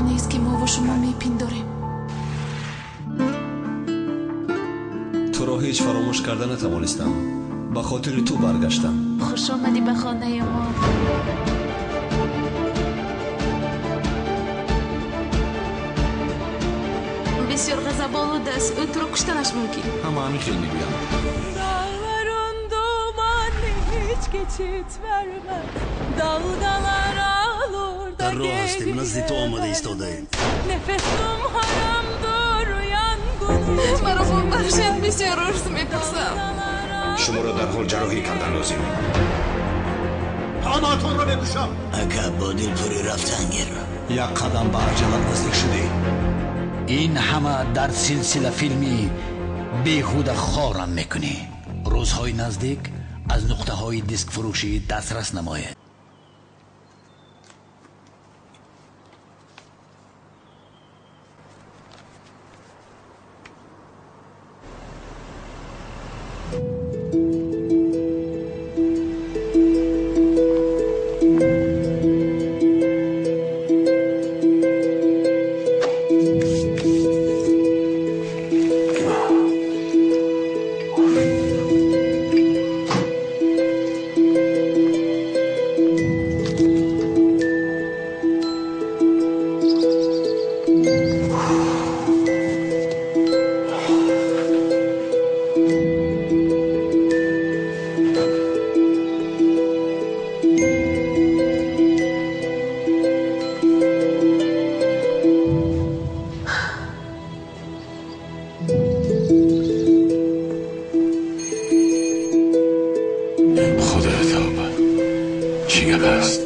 нест, ки мо ва шумо мепиндорем. Туро ҳеҷ фаромӯш карда натавонистам. Ба хотири ту баргаштам. Хуш омадӣ ба хонаи мо. Бисёр ғазаболуд аст. Ӯ туро куштанаш мумкин. Ҳама ҳамин хел мегӯянд. Dağların dumanı hiç geçit vermez. Dalgalar alır da Дар роҳ ҳастем, назди ту омада истодаем. Nefesim haramdır yangın. Маро бубахшед, бисёр орзу метарсам. Шуморо дарҳол ҷарроҳӣ кардан лозим. Ҳамаатонро мекушам. Ака, бо дилпурӣ рафтан гир. Як қадам ба аҷалат наздик шудӣ. Ин ҳама дар силсила филми беҳуда хорам мекунӣ. Рӯзҳои наздик аз нуқтаҳои дискфурӯшӣ дастрас намоед. Худоё, тавба, чӣ гап аст?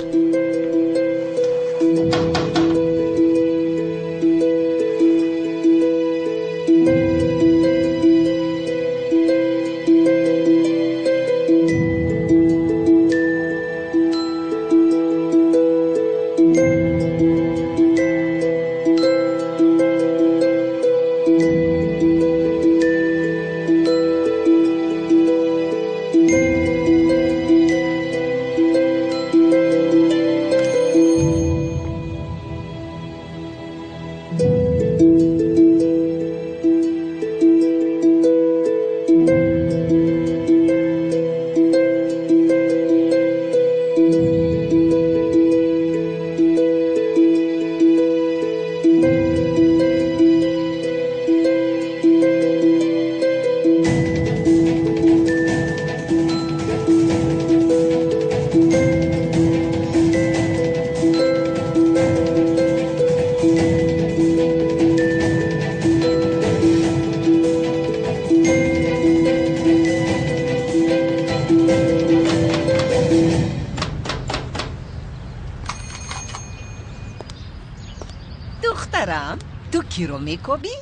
Духтарам, ту киро мекобӣ?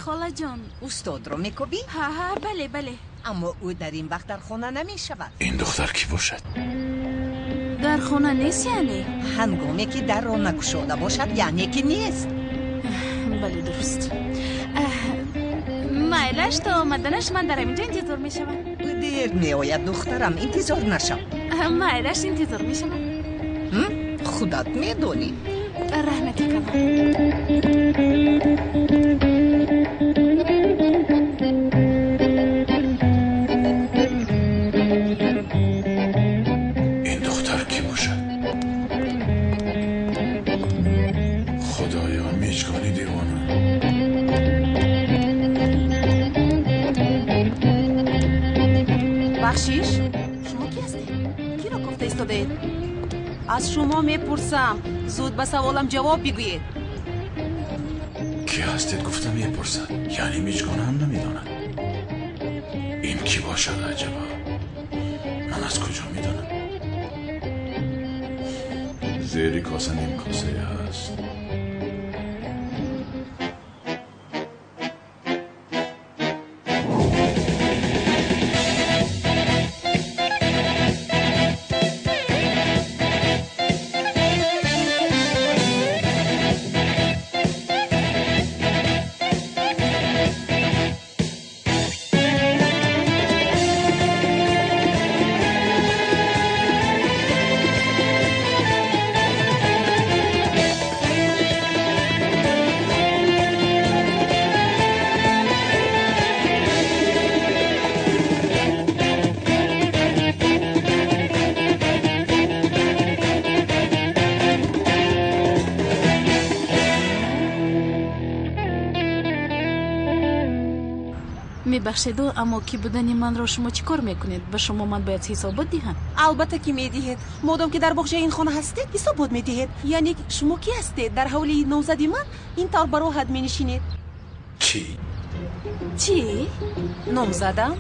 Холаҷон. Устодро мекобӣ? Ҳа, бале, бале. Аммо ӯ дар ин вақт дар хона намешавад. Ин духтар кӣ бошад? Дар хона нест яъне? Ҳангоме ки дарро накушода бошад, яъне ки нест. Бале, дуруст. Майлаш, то омаданаш ман дар ҳаминҷо интизор мешавам. Ӯ дер меояд, духтарам, интизор нашав. Майлаш, интизор мешавам. Худат медонӣ. Раҳмати калон. Ин духтар кӣ бошад? Худоё, мечгони девона. Бахшиш, шумо кӣ ҳастед? Киро кофта истодаед? Аз шумо мепурсам, зуд ба саволам ҷавоб бигӯед. Кӣ ҳастед гуфта мепурсад, яъне мичгона ҳам намедонад. Ин кӣ бошад аҷаба? Ман аз куҷо медонам? Зери коса ним косае ҳаст. Мебахшеду, аммо ки будани манро шумо чӣ кор мекунед? Ба шумо ман бояд ҳисобот диҳам? Албатта ки медиҳед. Модом ки дар боғчаи ин хона ҳастед, ҳисобот медиҳед. Яъне шумо ки ҳастед? Дар ҳавлии номзади ман ин тавр бароҳат менишинед. Чӣ? Чӣ? Номзадам?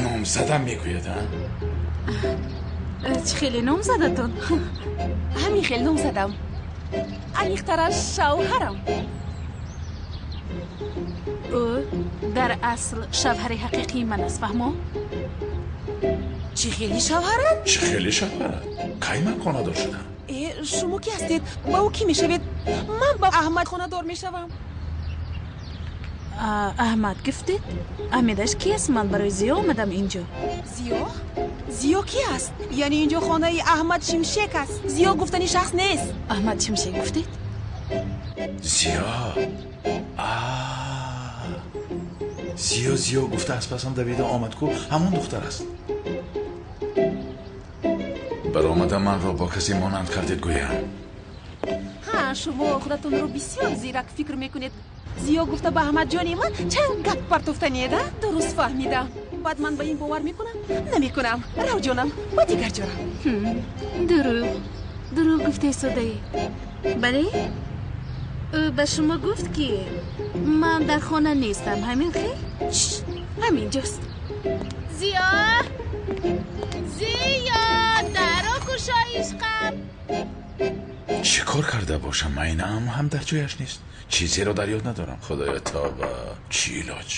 Номзадам мегӯяд, а? Чӣ хеле номзадатон? Ҳамин хел номзадам. Аниқтараш шавҳарам. Ӯ дар асл шавҳари ҳақиқии ман аст, фаҳмо? Чӣ хели шавҳарат? Чӣ хели шавҳарат? Кай ман хонадор шудам? Э, шумо ки ҳастед? Ба ӯ кӣ мешавед? Ман ба Аҳмад хонадор мешавам. Аҳмад гуфтед? Аҳмедаш ки аст? Ман барои Зиё омадам инҷо. Зиё? Зиё ки аст? Яъне инҷо хонаи Аҳмад Шимшек аст. Зиё гуфтани шахс нест. Аҳмад Шимшек гуфтед? Зиё? Зиё зиё гуфта аз пасам давида омад ку ҳамон духтар аст. Баромада манро бо касе монанд кардед гӯям. Ҳа, шумо худатонро бисёр зирак фикр мекунед. Зиё гуфта ба Аҳмадҷони ман чанд гап партофтанед, а? Дуруст фаҳмидам. Баъд ман ба ин бовар мекунам? Намекунам. Рав ҷонам, ба дигар ҷо рав. Дурӯғ. Дурӯғ гуфта истодаӣ. Бале? Ӯ ба шумо гуфт ки ман дар хона нестам, ҳамин хел? Ҳамин ҷост. Зиё! Зиё! Даро кушо, ишқам! Чӣ кор карда бошам? Айнаам ҳам дар ҷояш нест. Чизеро дар ёд надорам. Худоё тоба, чӣ илоҷ?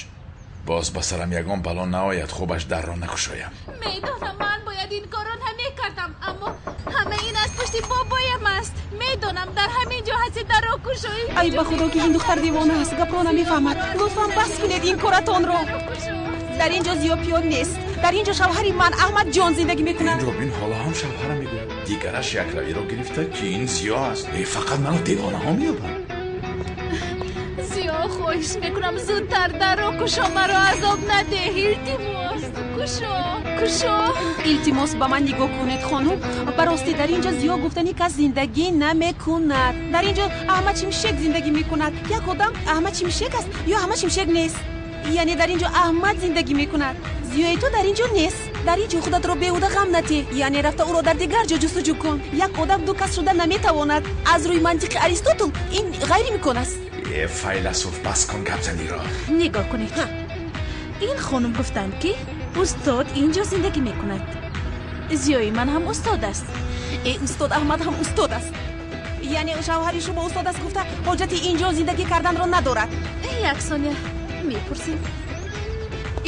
Боз ба сарам ягон бало наояд, хубаш дарро накушоям. Медонам, ман бояд ин корро намекардам, аммо ҳама ин аз пушти бобоям аст. Медонам, дар ҳамин ҷо ҳасти, дарро кушои. Ай ба худо ки ин духтар девона аст, гапро намефаҳмад. Лутфан бас кунед ин коратонро. Дар ин ҷо Зиё пиён нест. Дар ин ҷо шавҳари ман Аҳмадҷон зиндагӣ мекунад. Инро бин, ҳоло ҳам шавҳарам мегӯяд. Дигараш якравиро гирифта ки ин Зиё аст. Э, фақат маро девонаҳо меёбанд. Зиё, хоҳиш мекунам, зудтар дарро кушо, маро азоб надеҳ. Илтимос, кушо, кушо. Илтимос, ба ман нигоҳ кунед, хонум. Ба ростӣ дар ин ҷо Зиё гуфтани кас зиндагӣ намекунад. Дар ин ҷо Аҳмад Шимшек зиндагӣ мекунад. Як одам Аҳмад Шимшек аст ё Аҳмад Шимшек нест. Яъне дар ин ҷо Аҳмад зиндагӣ мекунад. Зиёи ту дар ин ҷо нест. Дар ин ҷо худатро беҳуда ғам натеҳ. Яъне рафта ӯро дар дигар ҷо ҷустуҷӯ кун. Як одам ду кас шуда наметавонад. Аз рӯи мантиқи Аристотл ин ғайриимкон аст. Э, файласуф, бас кун гапзаниро. Нигоҳ кунед. Ин хонум гуфтанд ки устод ин ҷо зиндагӣ мекунад. Зиёи ман ҳам устод аст. Э, устод Аҳмад ҳам устод аст. Яъне шавҳари шумо устод аст гуфта ҳоҷати ин ҷо зиндагӣ карданро надорад. Як сония мепурсем.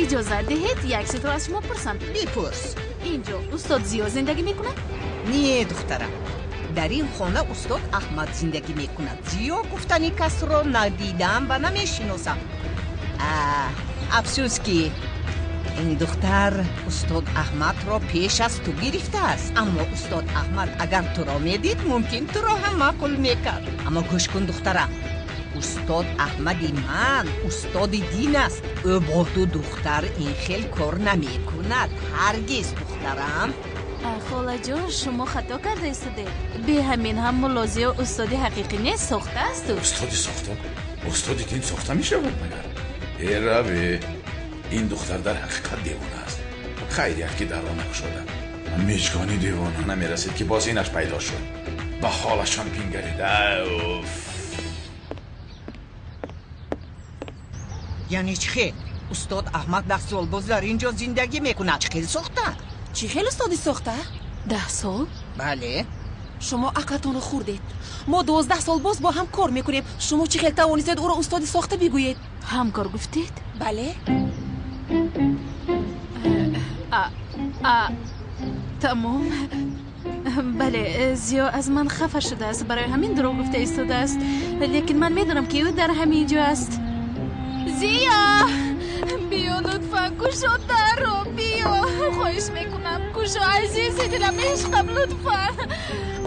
Иҷозат диҳед як чизро аз шумо пурсам. Бипурс. Ин ҷо устод Зиё зиндагӣ мекунад? Не, духтарам. Дар ин хона устод Аҳмад зиндагӣ мекунад. Зиё гуфтани касро надидам ва намешиносам. Афсӯс ки ин духтар устод Аҳмадро пеш аз ту гирифтааст. Аммо устод Аҳмад агар туро медид, мумкин туро ҳам маъқул мекард. Аммо гӯш кун, духтарам. Устод Аҳмади ман устоди дин аст. Ӯ бо ту духтар ин хел кор намекунад. Ҳаргиз, духтарам. Холаҷон, шумо хато карда истодед. Бе ҳамин ҳам мулло Зиё устоди ҳақиқӣ нест, сохта аст ӯ. Устоди сохта? Устоди дин сохта мешавад магар? Э, раве, ин духтар дар ҳақиқат девона аст. Хайрият ки дарро накушода. Мижгони девона намерасид ки боз инаш пайдо шуд. Ба ҳолашон бингаред. Уф. Яъне чӣ хел? Устод Аҳмад 10 сол боз дар ин ҷо зиндагӣ мекунад. Чӣ хел сохта? Чӣ хел устоди сохта? 10 сол? Бале. Шумо ақлатонро хӯрдед. Мо 12 сол боз бо ҳам кор мекунем. Шумо чӣ хел тавонистед ӯро устоди сохта бигӯед? Ҳамкор гуфтед? Бале. Тамом. Бале, Зиё аз ман хафа шудааст. Барои ҳамин дурӯғ гуфта истодааст. Лекин ман медонам ки ӯ дар ҳамин ҷо аст. Зиё! Биё, лутфан, кушо дарро, биё. Хоҳиш мекунам, кушо, азизи дилам, ишқам, лутфан.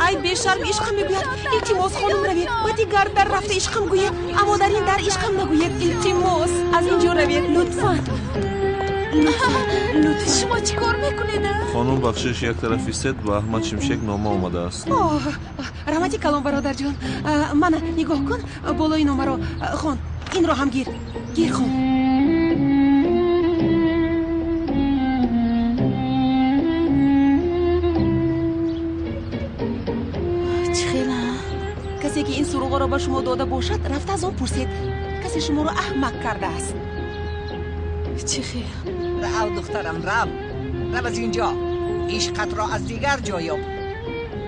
Ай бешарм, ишқам мегӯяд. Илтимос, хонум, равед. Ба дигар дар рафта ишқам гӯед, аммо дар ин дар ишқам нагӯед. Илтимос, аз ин ҷо равед, лутфан. Лутфан, шумо чӣ кор мекунед? Хонум, бахшиш, як тараф истед, ба Аҳмад Шимшек нома омадааст. Оҳ, раҳмати калон, бародарҷон. Мана нигоҳ кун, болои номаро хон. Инро ҳам гир. Гир, хон. суроғаро ба шумо дода бошад, рафта аз он пурсед. Касе шуморо аҳмақ кардааст. Чӣ хел? Рав, духтарам, рав. Рав аз инҷо. Ишқатро аз дигар ҷо ёб.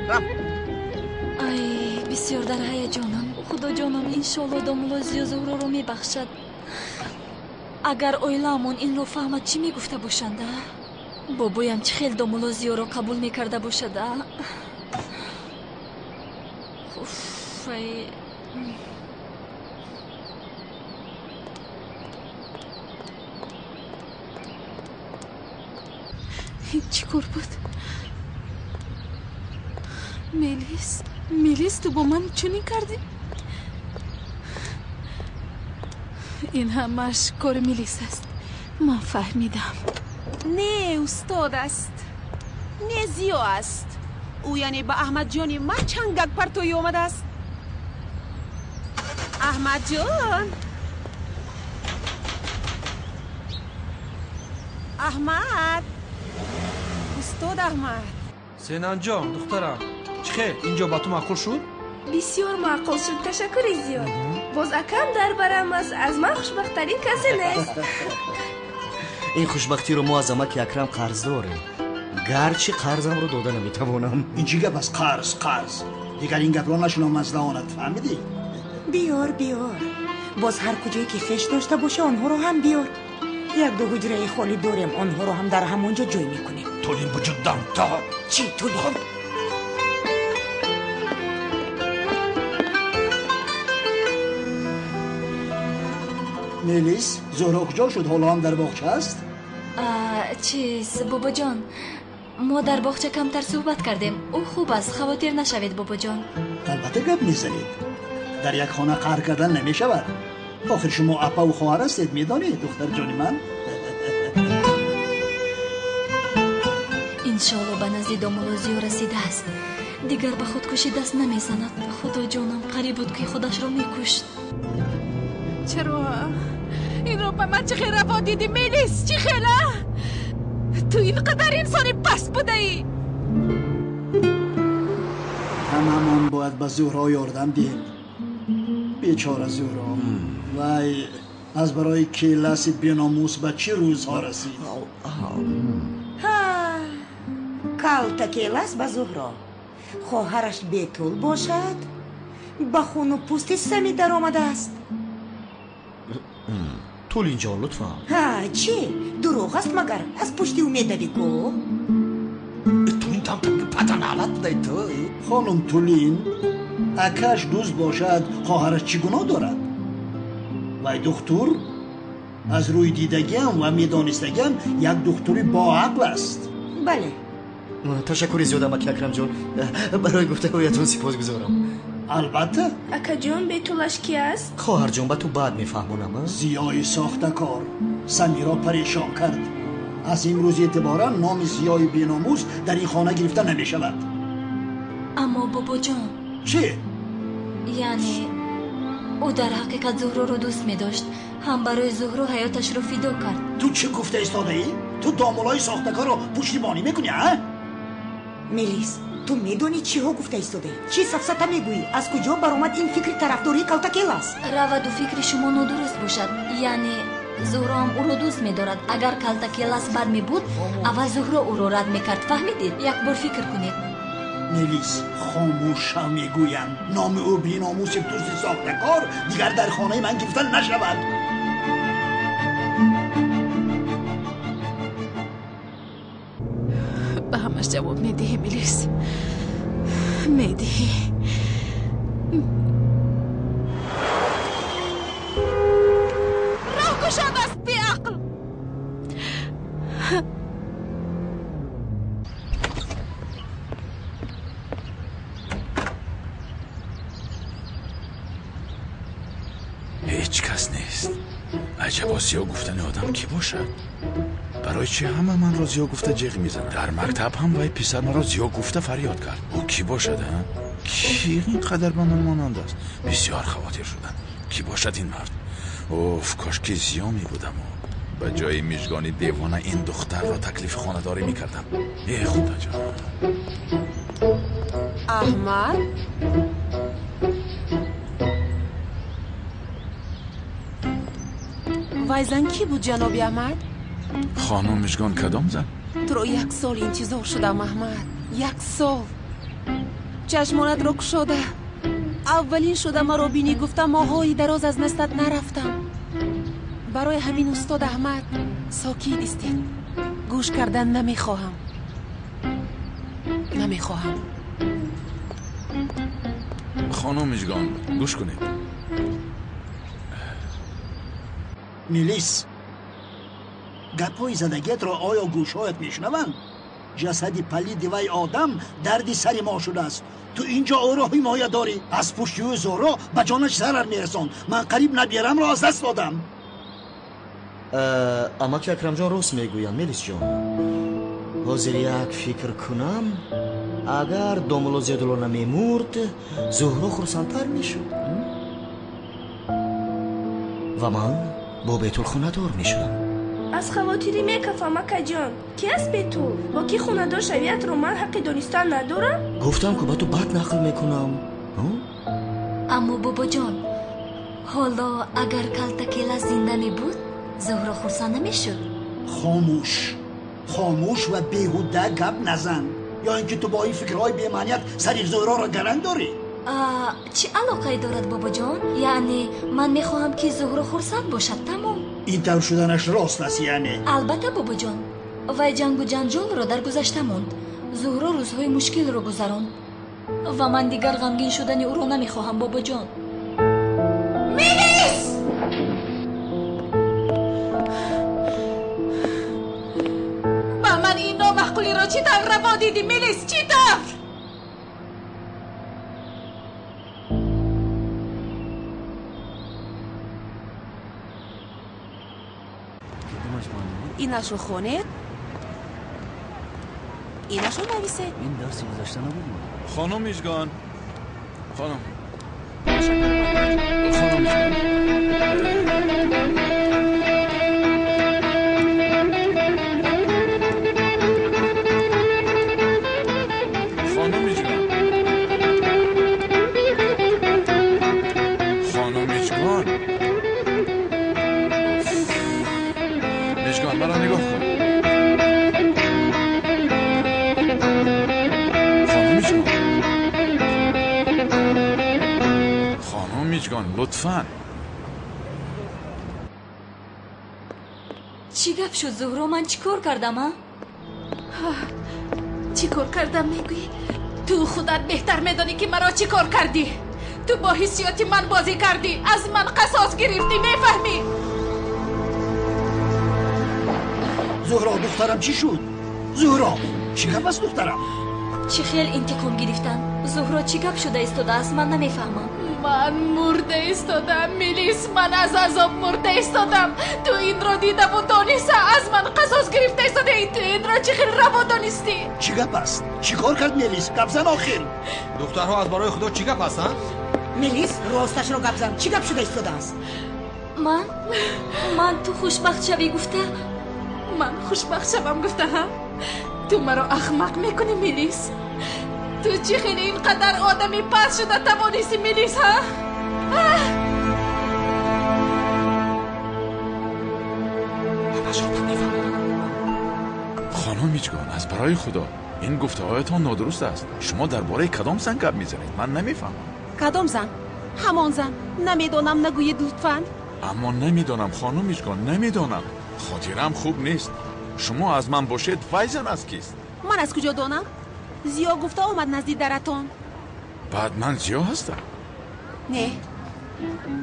Рав. Ай, бисёр дар ҳаяҷонам. Худоҷонам, иншоалло домулло Зиё Зуҳроро мебахшад. Агар оилаамон инро фаҳмад, чӣ мегуфта бошанд, а? Бобоям чӣ хел домулло Зиёро қабул мекарда бошад, а? Уф, ай. Ин чӣ кор буд? Мелис, Мелис, ту бо ман чунин кардӣ? Ин ҳамааш кори Мелис аст. Ман фаҳмидам. Не, устод аст. Не, Зиё аст. Ӯ яъне ба Аҳмадҷони ман чангак партоӣ омадааст. Аҳмадҷон! Аҳмад! Устод Аҳмад! Сенанҷон, духтарам, чӣ хел, инҷо ба ту маъқул шуд? Бисёр маъқул шуд, ташаккури зиёд. Боз акам дар барам аст, аз ман хушбахттарин касе нест. Ин хушбахтиро мо аз амаки Акрам қарз дорем. Гарчи қарзамро дода наметавонам. Ин чӣ гап аст? Қарз, қарз. Дигар ин гапро нашунавам аз даҳонат, фаҳмидӣ? Биёр, биёр. Боз ҳар куҷое ки хеш дошта боша, онҳоро ҳам биёр. Як ду ҳуҷраи холӣ дорем, онҳоро ҳам дар ҳамон ҷо ҷой мекунем. Тулин буҷуддам та. Чӣ тулин? Мелис, Зуҳро куҷо шуд? Ҳоло ҳам дар боғча аст? Чиз, бобоҷон, мо дар боғча камтар суҳбат кардем. Ӯ хуб аст, хавотир нашавед, бобоҷон. Албатта гап мезанед. Дар як хона қаҳр кардан намешавад. Охир шумо апаву хоҳар ҳастед, медонед, духтарҷони ман? Иншоалло ба назди домулло Зиё расидааст. Дигар ба худкушӣ даст намезанад. Худоҷонам, қариб буд ки худашро мекушт. Чаро инро ба ман чӣ хел раво дидӣ, Мелис? Чӣ хел, а? Ту ин қадар инсони паст будаӣ. Ҳамамон бояд ба Зуҳро ёрдам диҳем. Бечора Зуҳро. Вай аз барои келаси беномус ба чӣ рӯзҳо расид? Ҳа, калта келас ба Зуҳро. Хоҳараш бетул бошад, ба хуну пӯсти сами даромадааст. Тулинҷон, лутфан. Ҳа, чӣ? Дурӯғ аст магар? Аз пушти ӯ медавӣ ку? Тулин там патаналат будай ту. Хонум Тулин, акаш дӯст бошад, хоҳараш чӣ гуноҳ дорад? Вай духтур аз рӯи дидагиам ва медонистагиам як духтури боақл аст. Бале. Ташаккури зиёд, амаки Акрамҷон. Барои гуфтаҳоятон сипосгузорам. Албатта. Акаҷон, бетулаш ки аст? Хоҳарҷон, ба ту баъд мефаҳмонам. Зиёи сохтакор Самиро парешон кард. Аз имрӯз эътиборан номи Зиёи беномус дар ин хона гирифта намешавад. Аммо бобоҷон. Чӣ? Яъне ӯ дар ҳақиқат Зуҳроро дӯст медошт. Ҳам барои Зуҳро ҳаёташро фидо кард. Ту чӣ гуфта истодаӣ? Ту домулои сохтакорро пуштибонӣ мекунӣ, а? Мелис, ту медонӣ чиҳо гуфта истодаӣ? Чӣ сафсата мегӯӣ? Аз куҷо баромад ин фикри тарафдории калтакелас? Раваду фикри шумо нодуруст бошад. Яъне Зуҳроам ӯро дӯст медорад. Агар калтакелас бад мебуд, аввал Зуҳро ӯро рад мекард. Фаҳмидед? Як бор фикр кунед. Мелис, хомӯш шав мегӯям. Номи ӯ беномуси дузди сохтакор дигар дар хонаи ман гирифта нашавад. Ба ҳамаш ҷавоб медиҳӣ, Мелис. Медиҳӣ. Роҳ кушод аст, беақл. Ҳеҷ кас нест. Аҷабо Зиё гуфтани одам кӣ бошад? Барои чӣ ҳама манро Зиё гуфта ҷиғ мезанад? Дар мактаб ҳам вай писар маро Зиё гуфта фарёд кард. Ӯ кӣ бошад, а? Кӣ ин қадар ба ман монанд аст? Бисёр хавотир шудам. Кӣ бошад ин мард? Уф, кошки Зиё мебудаму ба ҷои мижгони девона ин духтарро таклифи хонадорӣ мекардам. Э, худоҷон. Аҳмад? Вай зан кӣ буд, ҷаноби Аҳмад? Хонум Мижгон, кадом зан? Туро як сол интизор шудам, Аҳмад, як сол. Чашмонатро кушода аввалин шуда маро бинӣ гуфта моҳҳои дароз аз наздат нарафтам. Барои ҳамин устод Аҳмад, сокит истед. Гӯш кардан намехоҳам, намехоҳам. Хонум Мижгон, гӯш кунед. Мелис, гапҳои задагиятро оё гӯшҳоят мешунаванд? Ҷасади палиди вай одам дарди сари мо шудааст. Ту инҷо ӯро ҳимоя дорӣ. Аз пушти ӯ Зуҳро ба ҷонаш зарар мерасонд. Ман қариб наберамро аз даст додам. Амаки Акрамҷон рост мегӯянд, Мелисҷон. Ҳозир як фикр кунам, агар домулло Зиёдулло намемурд, Зуҳро хурсандтар мешуд ва ман бо Бетул хонадор мешудам. Аз хавотирӣ мекафам, акаҷон. Ки аст Бетул? Бо кӣ хонадор шавиятро ман ҳаққи донистан надорам? Гуфтам, ку ба ту бад нақл мекунам. Аммо бобоҷон, ҳоло агар калтакела зинда мебуд, Зуҳро хурсанд намешуд. Хомӯш, хомӯш ва беҳуда гап назан. Ё ин ки ту бо ин фикрҳои бемаъният сари Зуҳроро гаранг дорӣ? Чӣ алоқае дорад, бобоҷон? Яъне ман мехоҳам, ки Зуҳро хурсанд бошад, тамом. Ин тавр шуданаш рост аст, яъне? Албатта, бобоҷон. Вай ҷангу ҷанҷолро дар гузашта монд. Зуҳро рӯзҳои мушкилро гузаронд ва ман дигар ғамгин шудани ӯро намехоҳам, бобоҷон. Мелис! Ба ман ин номаъқулиро чӣ тавр раво дидӣ, Мелис? Чӣ тавр? Инашро хонед, инашро нависед. Ин дарси гузашта набуд? Хонум Мижгон, хонум, хонум Мижгон. Хонум Мижгон, хонум Мижгон. Мижгон, маро нигоҳ кун. Хонум Мижгон, хонум Мижгон, лутфан. Чӣ гап шуд, Зуҳро? Ман чӣ кор кардам, а? Чӣ кор кардам мегӯӣ? Ту худат беҳтар медонӣ, ки маро чӣ кор кардӣ. Ту бо ҳиссиёти ман бозӣ кардӣ, аз ман қасос гирифтӣ, мефаҳмӣ? Зуҳро, духтарам, чӣ шуд? Зуҳро, чӣ гап аст, духтарам? Чӣ хел интиқом гирифтан? Зуҳро, чӣ гап шуда истодааст? Ман намефаҳмам. Ман мурда истодам, Мелис, ман аз азоб мурда истодам. Ту инро дидаву дониста аз ман қасос гирифта истодаӣ. Ту инро чӣ хел раво донистӣ? Чӣ гап аст? Чӣ кор кард Мелис? Гап зан охир. Духтарҳо, аз барои худо чӣ гап аст, а? Мелис, росташро гап зан. Чӣ гап шуда истодааст? Ман ту хушбахт шавӣ гуфта. Ман хушбахт шавам гуфта, ҳа? Ту маро ахмақ мекунӣ, Мелис. Ту чӣ хеле ин қадар одами паст шуда тавонистӣ, Мелис, ҳа? Хонум Мижгон, аз барои худо ин гуфтаҳоятон нодуруст аст. Шумо дар бораи кадом зан гап мезанед? Ман намефаҳмам. Кадом зан? Ҳамон зан. Намедонам, нагӯед лутфан. Аммо намедонам, хонум Мижгон, намедонам. Хотирам хуб нест. Шумо аз ман бошед, вай зан аз кист? Ман аз куҷо донам? Зиё гуфта омад назди даратон. Баъд ман Зиё ҳастам? Не,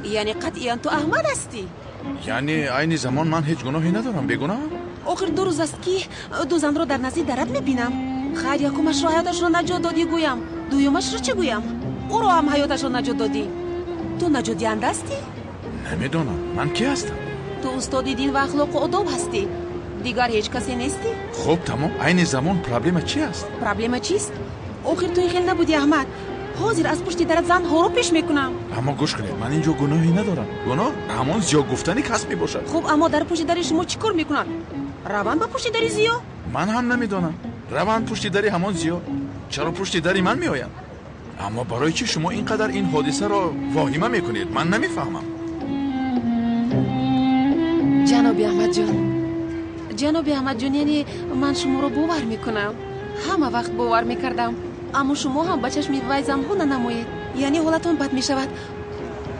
яъне қатъиян ту Аҳмад ҳастӣ. Яъне айни замон ман ҳеҷ гуноҳе надорам, бегуноҳам? Охир ду рӯз аст, ки ду занро дар назди дарат мебинам. Хайр, якумашро ҳаёташро наҷот додӣ гӯям, дуюмашро чӣ гӯям? Ӯро ҳам ҳаёташро наҷот додӣ. Ту наҷотдиҳанда ҳастӣ? Намедонам, ман кӣ ҳастам? Ту устоди дин ва ахлоқу одоб ҳастӣ. Дигар ҳеҷ касе нестӣ? Хуб, тамом. Айни замон проблема чи аст? Проблема чист? Охир ту ин хел набудӣ, Аҳмад. Ҳозир аз пушти дарат занҳоро пеш мекунам. Аммо гӯш кунед, ман инҷо гуноҳе надорам. Гуноҳ ҳамон зиё гуфтани кас мебошад. Хуб, аммо дар пушти дари шумо чӣ кор мекунанд? Раванд ба пушти дари Зиё? Ман ҳам намедонам. Раванд пушти дари ҳамон Зиё. Чаро пушти дари ман меоянд? Аммо барои чӣ шумо ин қадар ин ҳодисаро воҳима мекунед? Ман намефаҳмам. Ҷаноби Аҳмадҷон, ҷаноби Аҳмадҷон, яъне ман шуморо бовар мекунам. Ҳама вақт бовар мекардам. Аммо шумо ҳам ба чашми вай занҳо нанамоед. Яъне ҳолатон бад мешавад.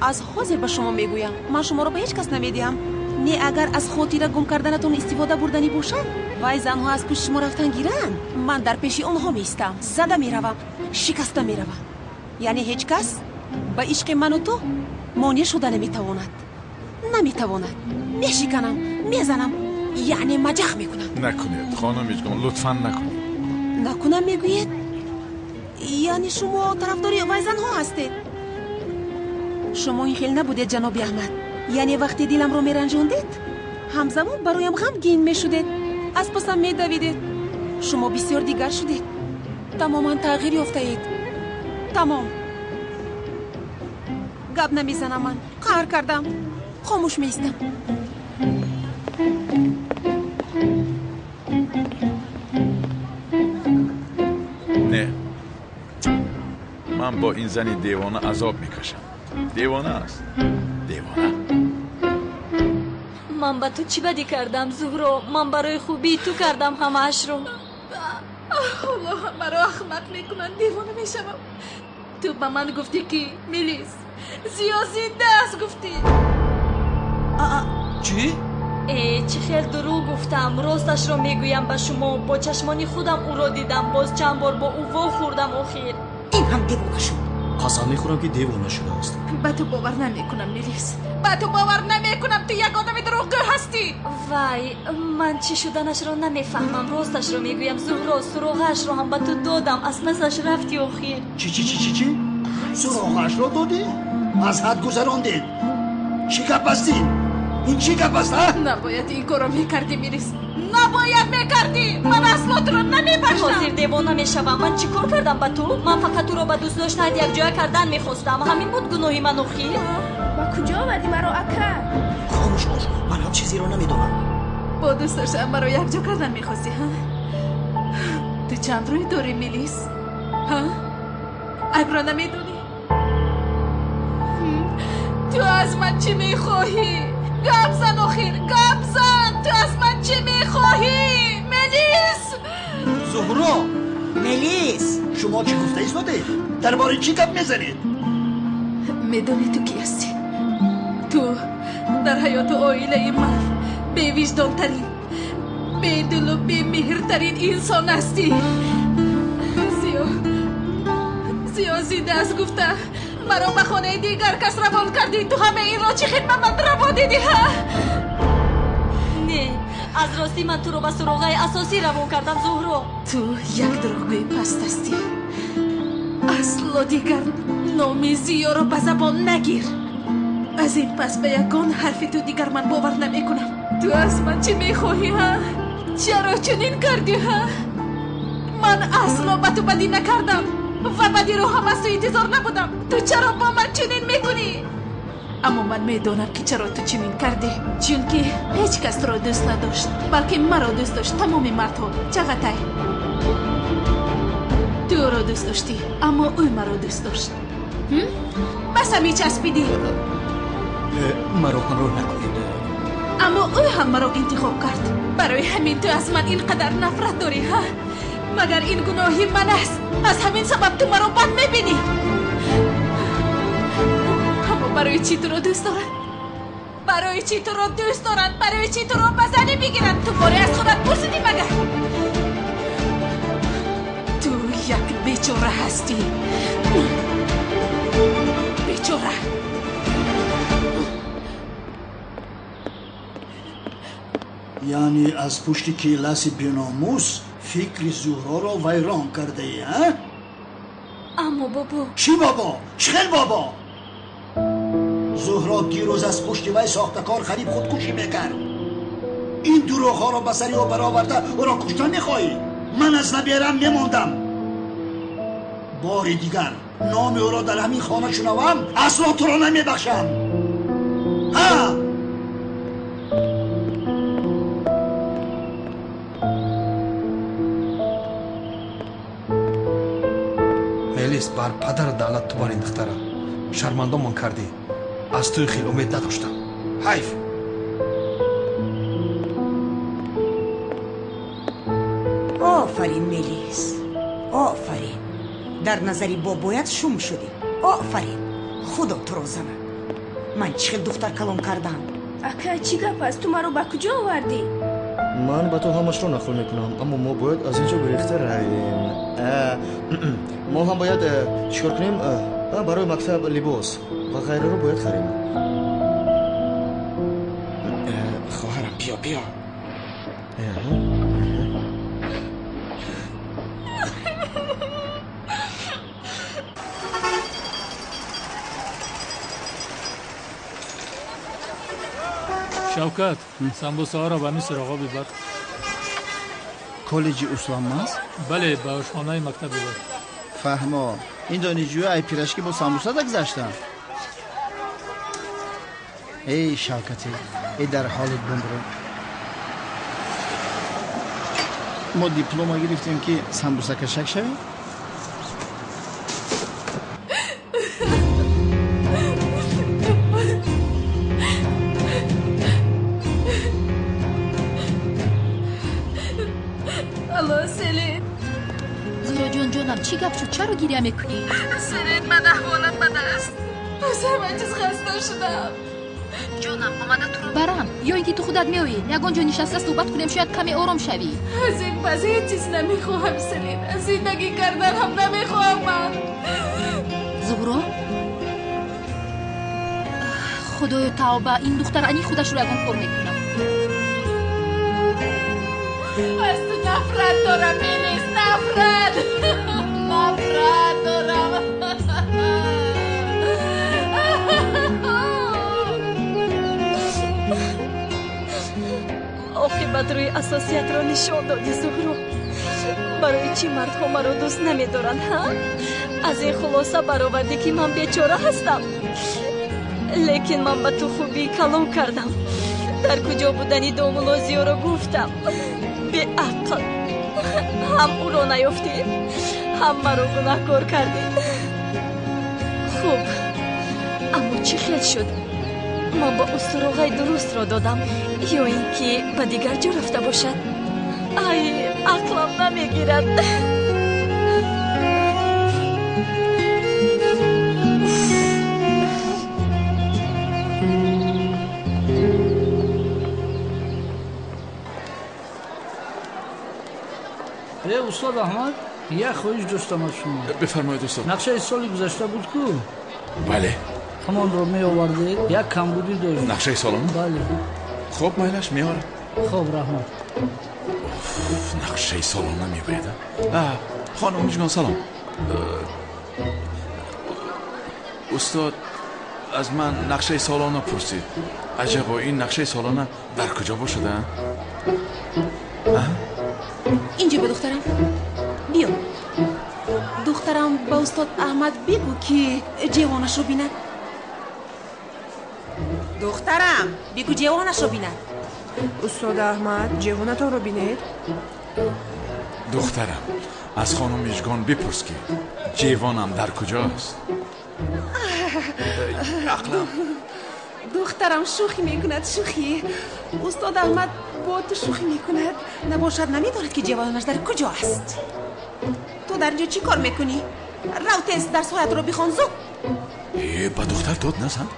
Аз ҳозир ба шумо мегӯям, ман шуморо ба ҳеҷ кас намедиҳам. Не, агар аз хотира гум карданатон истифода бурданӣ бошад, вай занҳо аз пушти шумо рафтан гиранд, ман дар пеши онҳо меистам, зада меравам, шикаста меравам. Яъне ҳеҷ кас ба ишқи ману ту монеъ шуда наметавонад. Наметавонад. Мешиканам, мезанам, яъне маҷах мекунам. Накунед, хонум Мижгон, лутфан накунед. Накунам мегӯед? Яъне шумо тарафдори вай занҳо ҳастед? Шумо ин хел набудед, ҷаноби Аҳмад. Яъне вақте диламро меранҷондед, ҳамзамон бароям ғамгин мешудед, аз пасам медавидед. Шумо бисёр дигар шудед, тамоман тағйир ёфтаед. Тамом. Гап намезанам ман. Қаҳр кардам. Хомӯш меистам. Не. Ман бо ин зани девона азоб мекашам. Девона аст. Девона. Ман ба ту чӣ бадӣ кардам, Зуҳро? Ман барои хубии ту кардам ҳамаашро. Аллоҳ, маро ахмақ мекунанд, девона мешавам. Ту ба ман гуфтӣ ки Мелис Зиё зинда аст, гуфтӣ. Чӣ? Э, чӣ хел дурӯғ гуфтам. Росташро мегӯям ба шумо. Бо чашмони худам ӯро дидам. Боз чанд бор бо ӯ вохӯрдам охир. Ин ҳам девона шуд. Қасам мехӯрам ки девона шудааст. Ба ту бовар намекунам, Мелис. Ба ту бовар намекунам. Ту як одами дурӯғгӯ ҳастӣ. Вай, ман чӣ шуданашро намефаҳмам. Росташро мегӯям, Зуҳро, суроғаашро ҳам ба ту додам. Аз пасаш рафти охир. Чӣ чӣ чӣ чӣ чӣ? Суроғаашро додӣ? Аз ҳад гузарондед. Чӣ гап аст ин? Ин чӣ гап аст, а? Набояд ин корро мекардӣ, Мелис. Набояд мекардӣ. Ман асло туро намебахшам. Ҳозир девона мешавам. Ман чӣ кор кардам ба ту? Ман фақат туро ба дӯст доштаат якҷоя кардан мехостам. Ҳамин буд гуноҳи ман охир. Ба куҷо овардӣ маро, ака? Хомӯш бош, ман ҳам чизеро намедонам. Бо дӯст доштаам маро якҷо кардан мехостӣ, ҳа? Ту чанд рӯй дорӣ, Мелис? Ҳа? Айбро намедонӣ? Ту аз ман чӣ мехоҳӣ? Гап зан охир, гап зан! Ту аз ман чӣ мехоҳӣ? Мелис! Зуҳро! Мелис! Шумо чӣ гуфта истодед? Дар бораи чӣ гап мезанед? Медонӣ ту кӣ ҳастӣ? Ту дар ҳаёту оилаи ман бевиҷдонтарин, бедилу бемеҳртарин инсон ҳастӣ. Зиё, Зиё зинда аст гуфта маро ба хонаи дигар кас равон кардӣ. Ту ҳамаи инро чӣ хел ба ман раво дидӣ, ҳа? Не, аз ростӣ ман туро ба суроғаи асосӣ равон кардам, Зуҳро. Ту як дурӯғгӯи паст ҳастӣ. Асло дигар номи Зиёро ба забон нагир. Аз ин пас ба ягон ҳарфи ту дигар ман бовар намекунам. Ту аз ман чӣ мехоҳӣ, ҳа? Чаро чунин кардӣ, ҳа? Ман асло ба ту бадӣ накардам ва бадиро ҳам аз ту интизор набудам. Ту чаро бо ман чунин мекунӣ? Аммо ман медонам ки чаро ту чунин кардӣ. Чунки ҳеҷ кас туро дӯст надошт, балки маро дӯст дошт. Тамоми мардҳо. Чағатай, ту ӯро дӯст доштӣ, аммо ӯ маро дӯст дошт. Бас ҳамин часпидӣ. Маро ҳамроҳ накунед. Аммо ӯ ҳам маро интихоб кард. Барои ҳамин ту аз ман ин қадар нафрат дорӣ, ҳа? Магар ин гуноҳи ман аст? Аз ҳамин сабаб ту маро бад мебинӣ. Аммо барои чӣ туро дӯст доранд? Барои чӣ туро дӯст доранд? Барои чӣ туро ба занӣ бигиранд? Ту боре аз худат пурсидӣ магар? Ту як бечора ҳастӣ. Бечора. Яъне аз пушти келаси беномус фикри Зуҳроро вайрон кардаӣ, а? Аммо бобо. Чӣ бобо? Чӣ хел бобо? Зуҳро дирӯз аз пушти вай сохтакор қариб худкушӣ мекард. Ин дурӯғҳоро ба сари ӯ бароварда ӯро кушта мехоҳӣ? Ман аз наберам мемондам. Бори дигар номи ӯро дар ҳамин хона шунавам, асло туро намебахшам. Ҳа! Мелис, бар падар давлат ту бар ин духтара шармандомон кардӣ. Аз туи хел умед надоштам. Ҳайф. Офарин, Мелис, офарин. Дар назари бобоят шум шудӣ. Офарин, худо туро занад. Ман чӣ хел духтар калон кардам. Ака, чӣ гап аст? Ту маро ба куҷо овардӣ? Ман ба ту ҳамашро нақл мекунам, аммо мо бояд аз ин ҷо гурехта равем. Мо ҳам бояд чӣ кор кунем? Барои мактаб либос ва ғайраро бояд харем. Хоҳарам, биё, биё. Шавкат, самбусаҳоро ба миср оғо бибар. Коллеҷи Усламаз? Бале, ба ошхонаи мактаб бибар. Фаҳмо, ин донишҷӯи ай пирашки бо самбуса дагзаштанд. Эй Шавкате, эй дар ҳолат бумбро. Мо диплома гирифтем ки самбусакашак шавем? Алло, Селин. Зуҳроҷон, ҷонам, чӣ гап шуд? Чаро гиря мекунӣ? Селин, ман аҳволам бад аст. Аз ҳама чиз хаста шудам. Ҷонам, омада туро барам ё ин ки ту худат меоӣ? Ягон ҷо нишаста суҳбат кунем, шояд каме ором шавӣ. Аз ин пас ҳеҷ чиз намехоҳам, Селин. Аз зиндагӣ кардан ҳам намехоҳам ман. Зуҳро, худоё тавба, ин духтар ани худашро ягон кор мекунад. Аз ту нафрат дорам, Мелис, нафрат. Нафрат дорам. Оқибат рӯи асосиятро нишон додӣ, Зуҳро. Барои чӣ мардҳо маро дӯст намедоранд, ҳа? Аз ин хулоса баровардӣ, ки ман бечора ҳастам. Лекин ман ба ту хубии калон кардам. Дар куҷо будани домулло Зиёро гуфтам. Беақл, ҳам ӯро наёфтӣ, ҳам маро гунаҳкор кардӣ. Хуб, аммо чӣ хел шуд? Ман ба ӯ суроғаи дурустро додам ё ин ки ба дигар ҷо рафта бошад? Ай, ақлам намегирад. Устод Аҳмад, як хоҳиш доштам аз шумо. Бифармоед, устод. Нақшаи соли гузашта буд ку? Бале. Ҳамонро меовардед, як камбудӣ дошт. Нақшаи солона? Бале. Хуб, майлаш, меорам. Хуб, раҳмат. Нақшаи солона мегӯяд? Хонум Мижгон, салом. Устод аз ман нақшаи солона пурсид. Аҷабо, ин нақшаи солона дар куҷо бошад, а? Инҷо ба духтарам. Биё. Духтарам, ба устод Аҳмад бигӯ, ки ҷевонашро бинад. Духтарам, бигӯ ҷевонашро бинад. Устод Аҳмад, ҷевонатонро бинед. Духтарам, аз хонум Мижгон бипурс, ки ҷевонам дар куҷост. Ақлам. Духтарам шӯхӣ мекунад, шӯхӣ. Устод Аҳмад бо ту шӯхӣ мекунад. Набошад, намедонад, ки ҷевонаш дар куҷо аст. Ту дар инҷо чӣ кор мекунӣ? Рав, тез дарсҳоятро бихон, зуд. Э, ба духтар дод назан.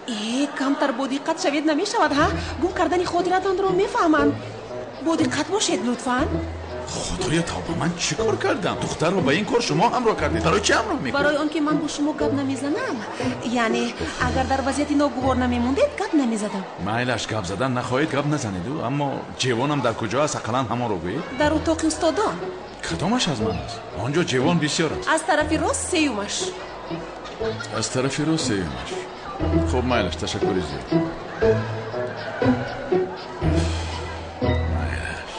Э, камтар бо диққат шавед намешавад, ҳа? Гум кардани хотиратонро мефаҳмам. Бо диққат бошед, лутфан. Худоя тавба, ман чӣ кор кардам? Духтарро ба ин кор шумо ҳамроҳ кардед. Барои чӣ ҳамроҳ мекунед? Барои он ки ман бо шумо гап намезанам. Яъне агар дар вазъияти ногувор намемондед, гап намезадам. Майлаш, гап задан нахоҳед, гап назанеду, аммо ҷевонам дар куҷо аст, ақаллан ҳамонро гӯед. Дар утоқи устодон. Кадомаш аз ман аст? Он ҷо ҷевон бисёр аст. Аз тарафи рост сеюмаш. Аз тарафи рост сеюмаш. Хуб, майлаш, ташаккури зиёд. Майлаш,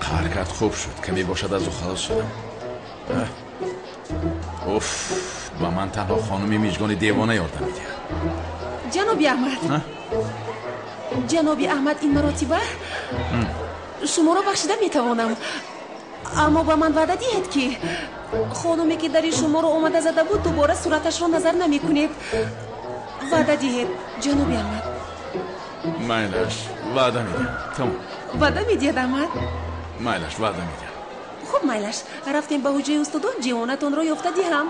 ҳаракат хуб шуд, каме бошад аз ӯ халос шудам. Уф, ба ман танҳо хонуми Мижгони девона ёрдам медиҳад. Ҷаноби Аҳмад, ҷаноби Аҳмад, ин маротиба шуморо бахшида метавонам, аммо ба ман ваъда диҳед, ки хонуме, ки дари шуморо омада зада буд, дубора сураташро назар намекунед. Ваъда диҳед, ҷаноби Аҳмад. Майлаш, ваъда медиҳам. Тамом. Ваъда медиҳад, Аҳмад? Майлаш, ваъда медиҳам. Хуб, майлаш, рафтем ба ҳуҷраи устодон, ҷивонатонро ёфта диҳам.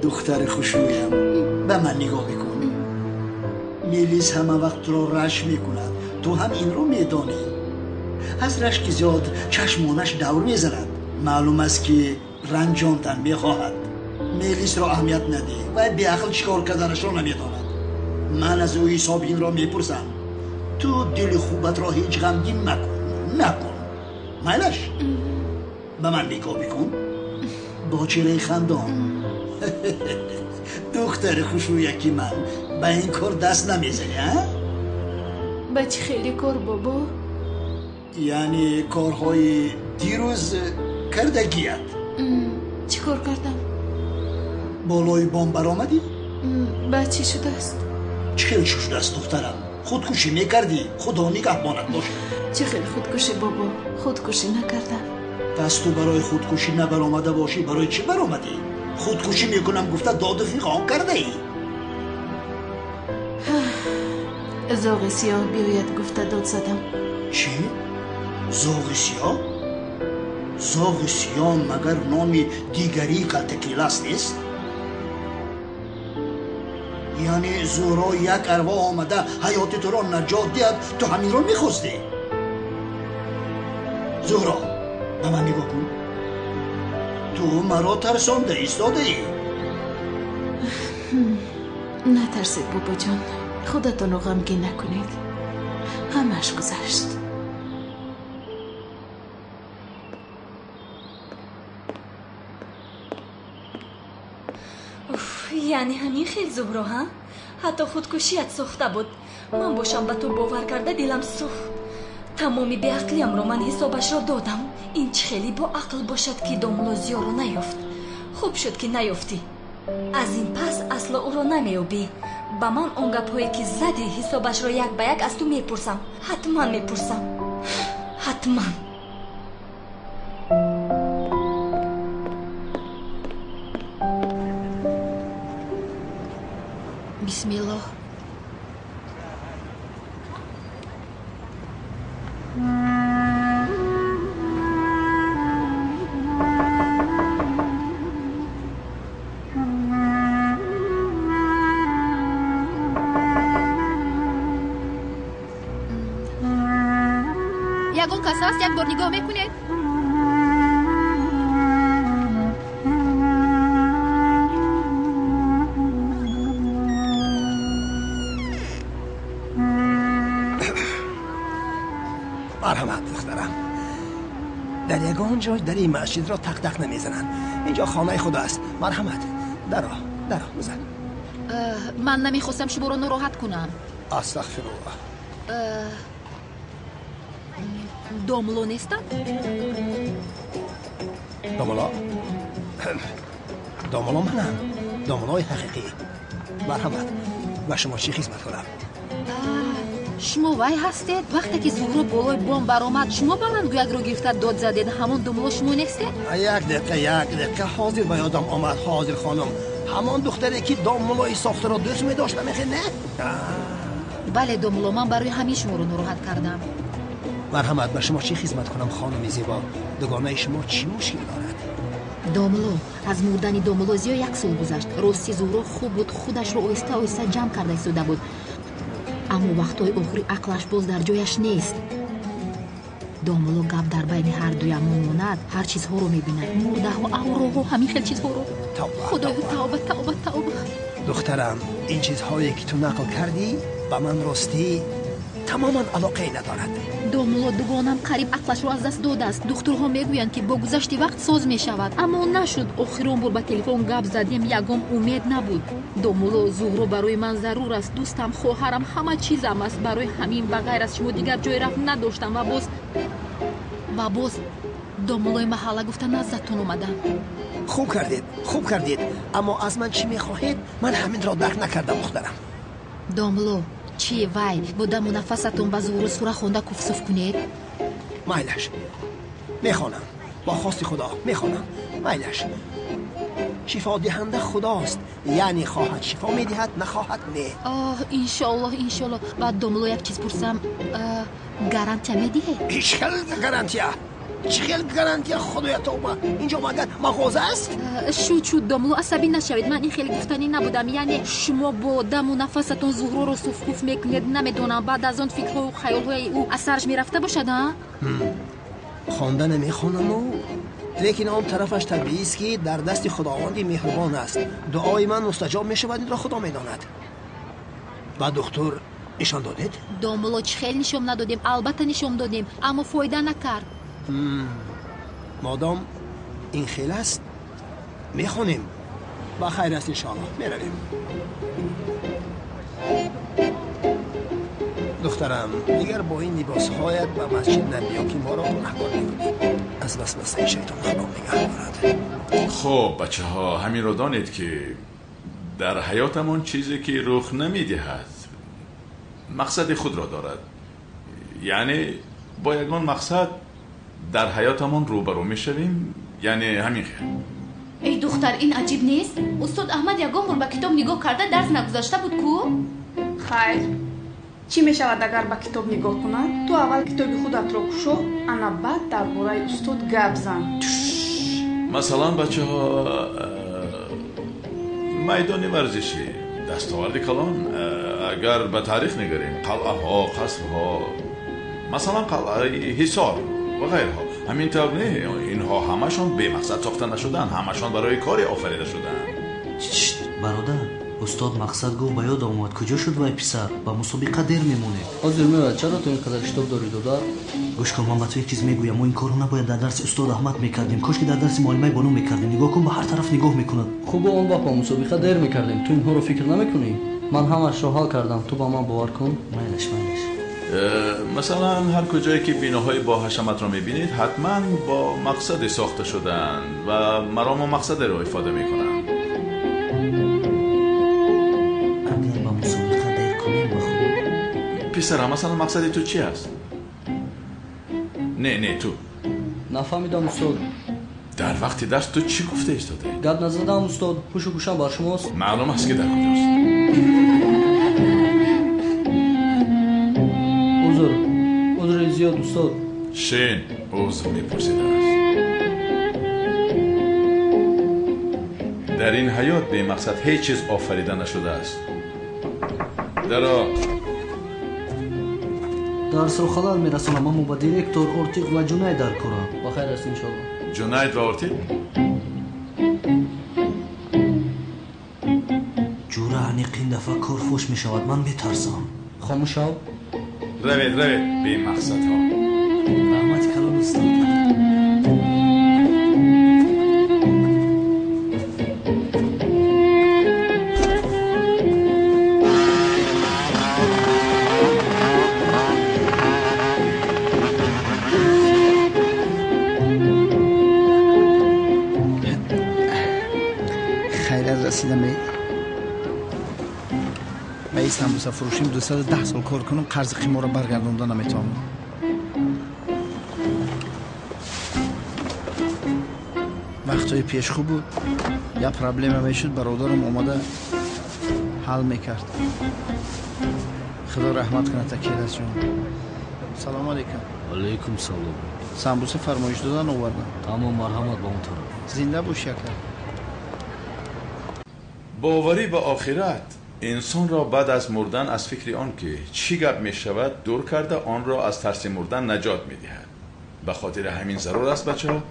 Духтари хушрӯям, ба ман нигоҳ бикун. Мелис ҳама вақт туро рашк мекунад, ту ҳам инро медонӣ. Аз рашки зиёд чашмонаш давр мезанад. Маълум аст, ки ранҷондан мехоҳад. Мелисро аҳамият надеҳ, вай беақл чӣ кор карданашро намедонад. Ман аз ӯ ҳисоби инро мепурсам. Ту дили хубатро ҳеҷ ғамгин макун, накун. Майлаш, ба ман нигоҳ бикун бо чеҳраи хандон. Духтари хушрӯяки ман, ба ин кор даст намезанӣ, а? Ба чӣ хеле кор, бобо? Яъне корҳои дирӯз кардагият. Чӣ кор кардам? Болои бом баромадӣ? Ба чӣ шудааст? Чӣ хел чӣ шудааст, духтарам? Худкушӣ мекардӣ, худо нигаҳбонат бошад. Чӣ хел худкушӣ, бобо? Худкушӣ накардам. Пас ту барои худкушӣ набаромада бошӣ, барои чӣ баромадӣ? Худкушӣ мекунам гуфта доду фиғон кардаӣ. Зоғи сиёҳ биёяд гуфта дод задам. Чӣ? Зоғи сиёҳ? Зоғи сиёҳ магар номи дигарии калтакилас нест? Яъне Зуҳро як арвоҳ омада ҳаёти туро наҷот диҳад, ту ҳаминро мехостӣ? Зуҳро, ба ман нигоҳ кун. Ту маро тарсонда истодаӣ. Натарсед, бобоҷон, худатонро ғамгин накунед. Ҳамааш гузашт. Яъне ҳамин хел, Зуҳро, ҳа? Ҳатто худкушият сохта буд. Ман бошам ба ту бовар карда дилам сӯхт. Тамоми беақлиямро ман ҳисобашро додам. Ин чӣ хеле бо ақл бошад, ки домулло Зиёро наёфт. Хуб шуд, ки наёфтӣ. Аз ин пас асло ӯро намеёбӣ. Ба ман он гапҳое, ки задӣ, ҳисобашро як ба як аз ту мепурсам. Ҳатман мепурсам, ҳатман. Бисмиллоҳ. Ягон кас ҳаст, як бор нигоҳ мекунед? Марҳамат, духтарам. Дар ягон ҷой дари масҷидро тақ-тақ намезананд. Инҷо хонаи худо аст. Марҳамат, даро, даро бизан. Ман намехостам шуморо нороҳат кунам. Астағфируллоҳ. Домло нестанд? Домло? Домло манам. Домлои ҳақиқӣ. Марҳамат, ба шумо чӣ хизмат кунам? Шумо вай ҳастед? Вақте ки Зуҳро болои бом баромад, шумо баландгӯякро гирифта дод задед. Ҳамон домло шумо нестед? Як дақиқа, як дақиқа, ҳозир ба ёдам омад. Ҳозир, хонум, ҳамон духтаре, ки домлои сохтаро дӯст медошт, намехе, не? Бале, домло, ман барои ҳамин шуморо нороҳат кардам. Марҳамат, ба шумо чӣ хизмат кунам, хонуми зебо? Дугонаи шумо чӣ мушкил дорад? Домло, аз мурдани домло Зиё як сол гузашт. Рости Зуҳро хуб буд, худашро оҳиста оҳиста ҷамъ карда истода буд. Аммо вақтҳои охири ақлаш боз дар ҷояш нест. Домло, гап дар байни ҳар дуямон монад, ҳар чизҳоро мебинад. Мурдаҳо, авроҳо, ҳамин хел чизҳоро. Худоё, тавба, тавба, тавба. Духтарам, ин чизҳое, ки ту нақл кардӣ, ба ман ростӣ тамоман алоқае надорад. Домло, дугонам қариб ақлашро аз даст додааст. Духтурҳо мегӯянд, ки бо гузашти вақт соз мешавад, аммо нашуд. Охирон бор ба телефон гап задем, ягон умед набуд. Домло, Зуҳро барои ман зарур аст. Дӯстам, хоҳарам, ҳама чизам аст. Барои ҳамин ба ғайр аз шумо дигар ҷой рафт надоштам ва боз домлои маҳалла гуфта наздатон омадам. Хуб кардед, хуб кардед, аммо аз ман чӣ мехоҳед? Ман ҳаминро дарк накардам, духтарам. Домло, чӣ вай бо даму нафасатон ба Зуҳро сура хонда куфсуф кунед? Майлаш, мехонам, бо хости Худо мехонам. Майлаш, шифодиҳанда Худост, яъне хоҳад шифо медиҳад, нахоҳад не. Оҳ, иншоаллоҳ, иншоаллоҳ. Баъд домло як чиз пурсам, гарантия медиҳед? Ҳеҷ хел гарантия? Чӣ хел гарантия, худоя тавба? Инҷо магар мағоза аст? Шуд, шуд, домло, асабӣ нашавед. Ман ин хеле гуфтанӣ набудам. Яъне шумо бо даму нафасатон Зуҳроро суфкуф мекунед, намедонам, баъд аз он фикрҳою хаёлҳои ӯ аз сараш мерафта бошад, а? Хонда намехонаму, лекин он тарафаш табиист, ки дар дасти Худованди меҳрубон аст. Дуои ман мустаҷоб мешавад, инро Худо медонад. Ба духтур нишон додед? Домло, чӣ хел нишон надодем? Албатта нишон додем, аммо фоида накард. Модом ин хел аст, мехонем. Ба хайр аст, иншоаллоҳ. Меравем. Духтарам, дигар бо ин либосҳоят ба масҷид набиё, ки моро гунаҳкор мекунӣ. Аз васвасаи шайтон Худо нигаҳ дорад. Хуб, бачаҳо, ҳаминро донед, ки дар ҳаётамон чизе ки рух намедиҳад, мақсади худро дорад. Яъне бо ягон мақсад дар ҳаётамон рӯбарӯ мешавем, яъне ҳамин хел. Эй духтар, ин аҷиб нест? Устод Аҳмад ягон бор ба китоб нигоҳ карда дарс нагузашта буд ку? Хайр, чӣ мешавад агар ба китоб нигоҳ кунад? Ту аввал китоби худатро кушо, ана баъд дар бораи устод гап зан. Масалан, бачаҳо, майдони варзишӣ дастоварди калон. Агар ба таърих нигарем, қалъаҳо, қасрҳо, масалан қалъаи Ҳисор ва ғайрҳо, ҳамин тавр не? Инҳо ҳамашон бемақсад сохта нашуданд, ҳамашон барои коре офарида шуданд. Бародар, устод мақсад гуфт, ба ёд омад. Куҷо шуд вай писар? Ба мусобиқа дер мемонед. Ҳозир меояд. Чаро ту ин қадар шитоб дорӣ, додар? Гӯш кун, ман ба ту як чиз мегӯям. Мо ин корро набояд дар дарси устод Аҳмад мекардем. Кош ки дар дарси муаллимаи Бону мекардем. Нигоҳ кун, ба ҳар тараф нигоҳ мекунад. Хуб, он вақт ба мусобиқа дер мекардем. Ту инҳоро фикр намекунӣ? Ман ҳамашро ҳал кардам, ту ба ман бовар кун. Майлаш, майлаш. Масалан, ҳар куҷое ки биноҳои бо ҳашаматро мебинед, ҳатман бо мақсаде сохта шудаанд ва марому мақсадеро ифода мекунанд. Агар ба мусобиқа дер кунем, ба хуб. Писарам, масалан, мақсади ту чи аст? Не, не, ту. Нафаҳмидам, устод. Дар вақти дарс ту чӣ гуфта истодаӣ? Гап назадам, устод. Ҳушу гӯшам бар шумост. Маълум аст, ки дар куҷост. Узр, узри зиёд, устод. Шин, узр мепурсидааст. Дар ин ҳаёт бемақсад ҳеҷ чиз офарида нашудааст. Даро. Дарсро халал мерасонам, аммо ба директор Ортиқ ва Ҷунайд дар корам. Ба хайр аст, иншоаллоҳ. Ҷунайд ва Ортиқ? Ҷура, аниқ ин дафъа кор фош мешавад, ман метарсам. Хомӯш шав. Равед, равед, бемақсадҳо. Раҳмати калон, устод. Хайрат расидам. Ба ин самбусафурӯшим 210 сол кор кунам, қарзи қиморро баргардонда наметавонам. Вақтҳои пеш хуб буд, як проблема мешуд, бародарам омада ҳал мекард. Худо раҳмат кунад Акеласҷон. Салому алайкум. Алайкум салом. Самбуса фармоиш додан овардам. Тамом, марҳамат ба он тараф. Зинда бош, ака. Боварӣ ба охират инсонро баъд аз мурдан аз фикри он ки чӣ гап мешавад дур карда, онро аз тарси мурдан наҷот медиҳад. Ба хотири ҳамин зарур аст, бачаҳо.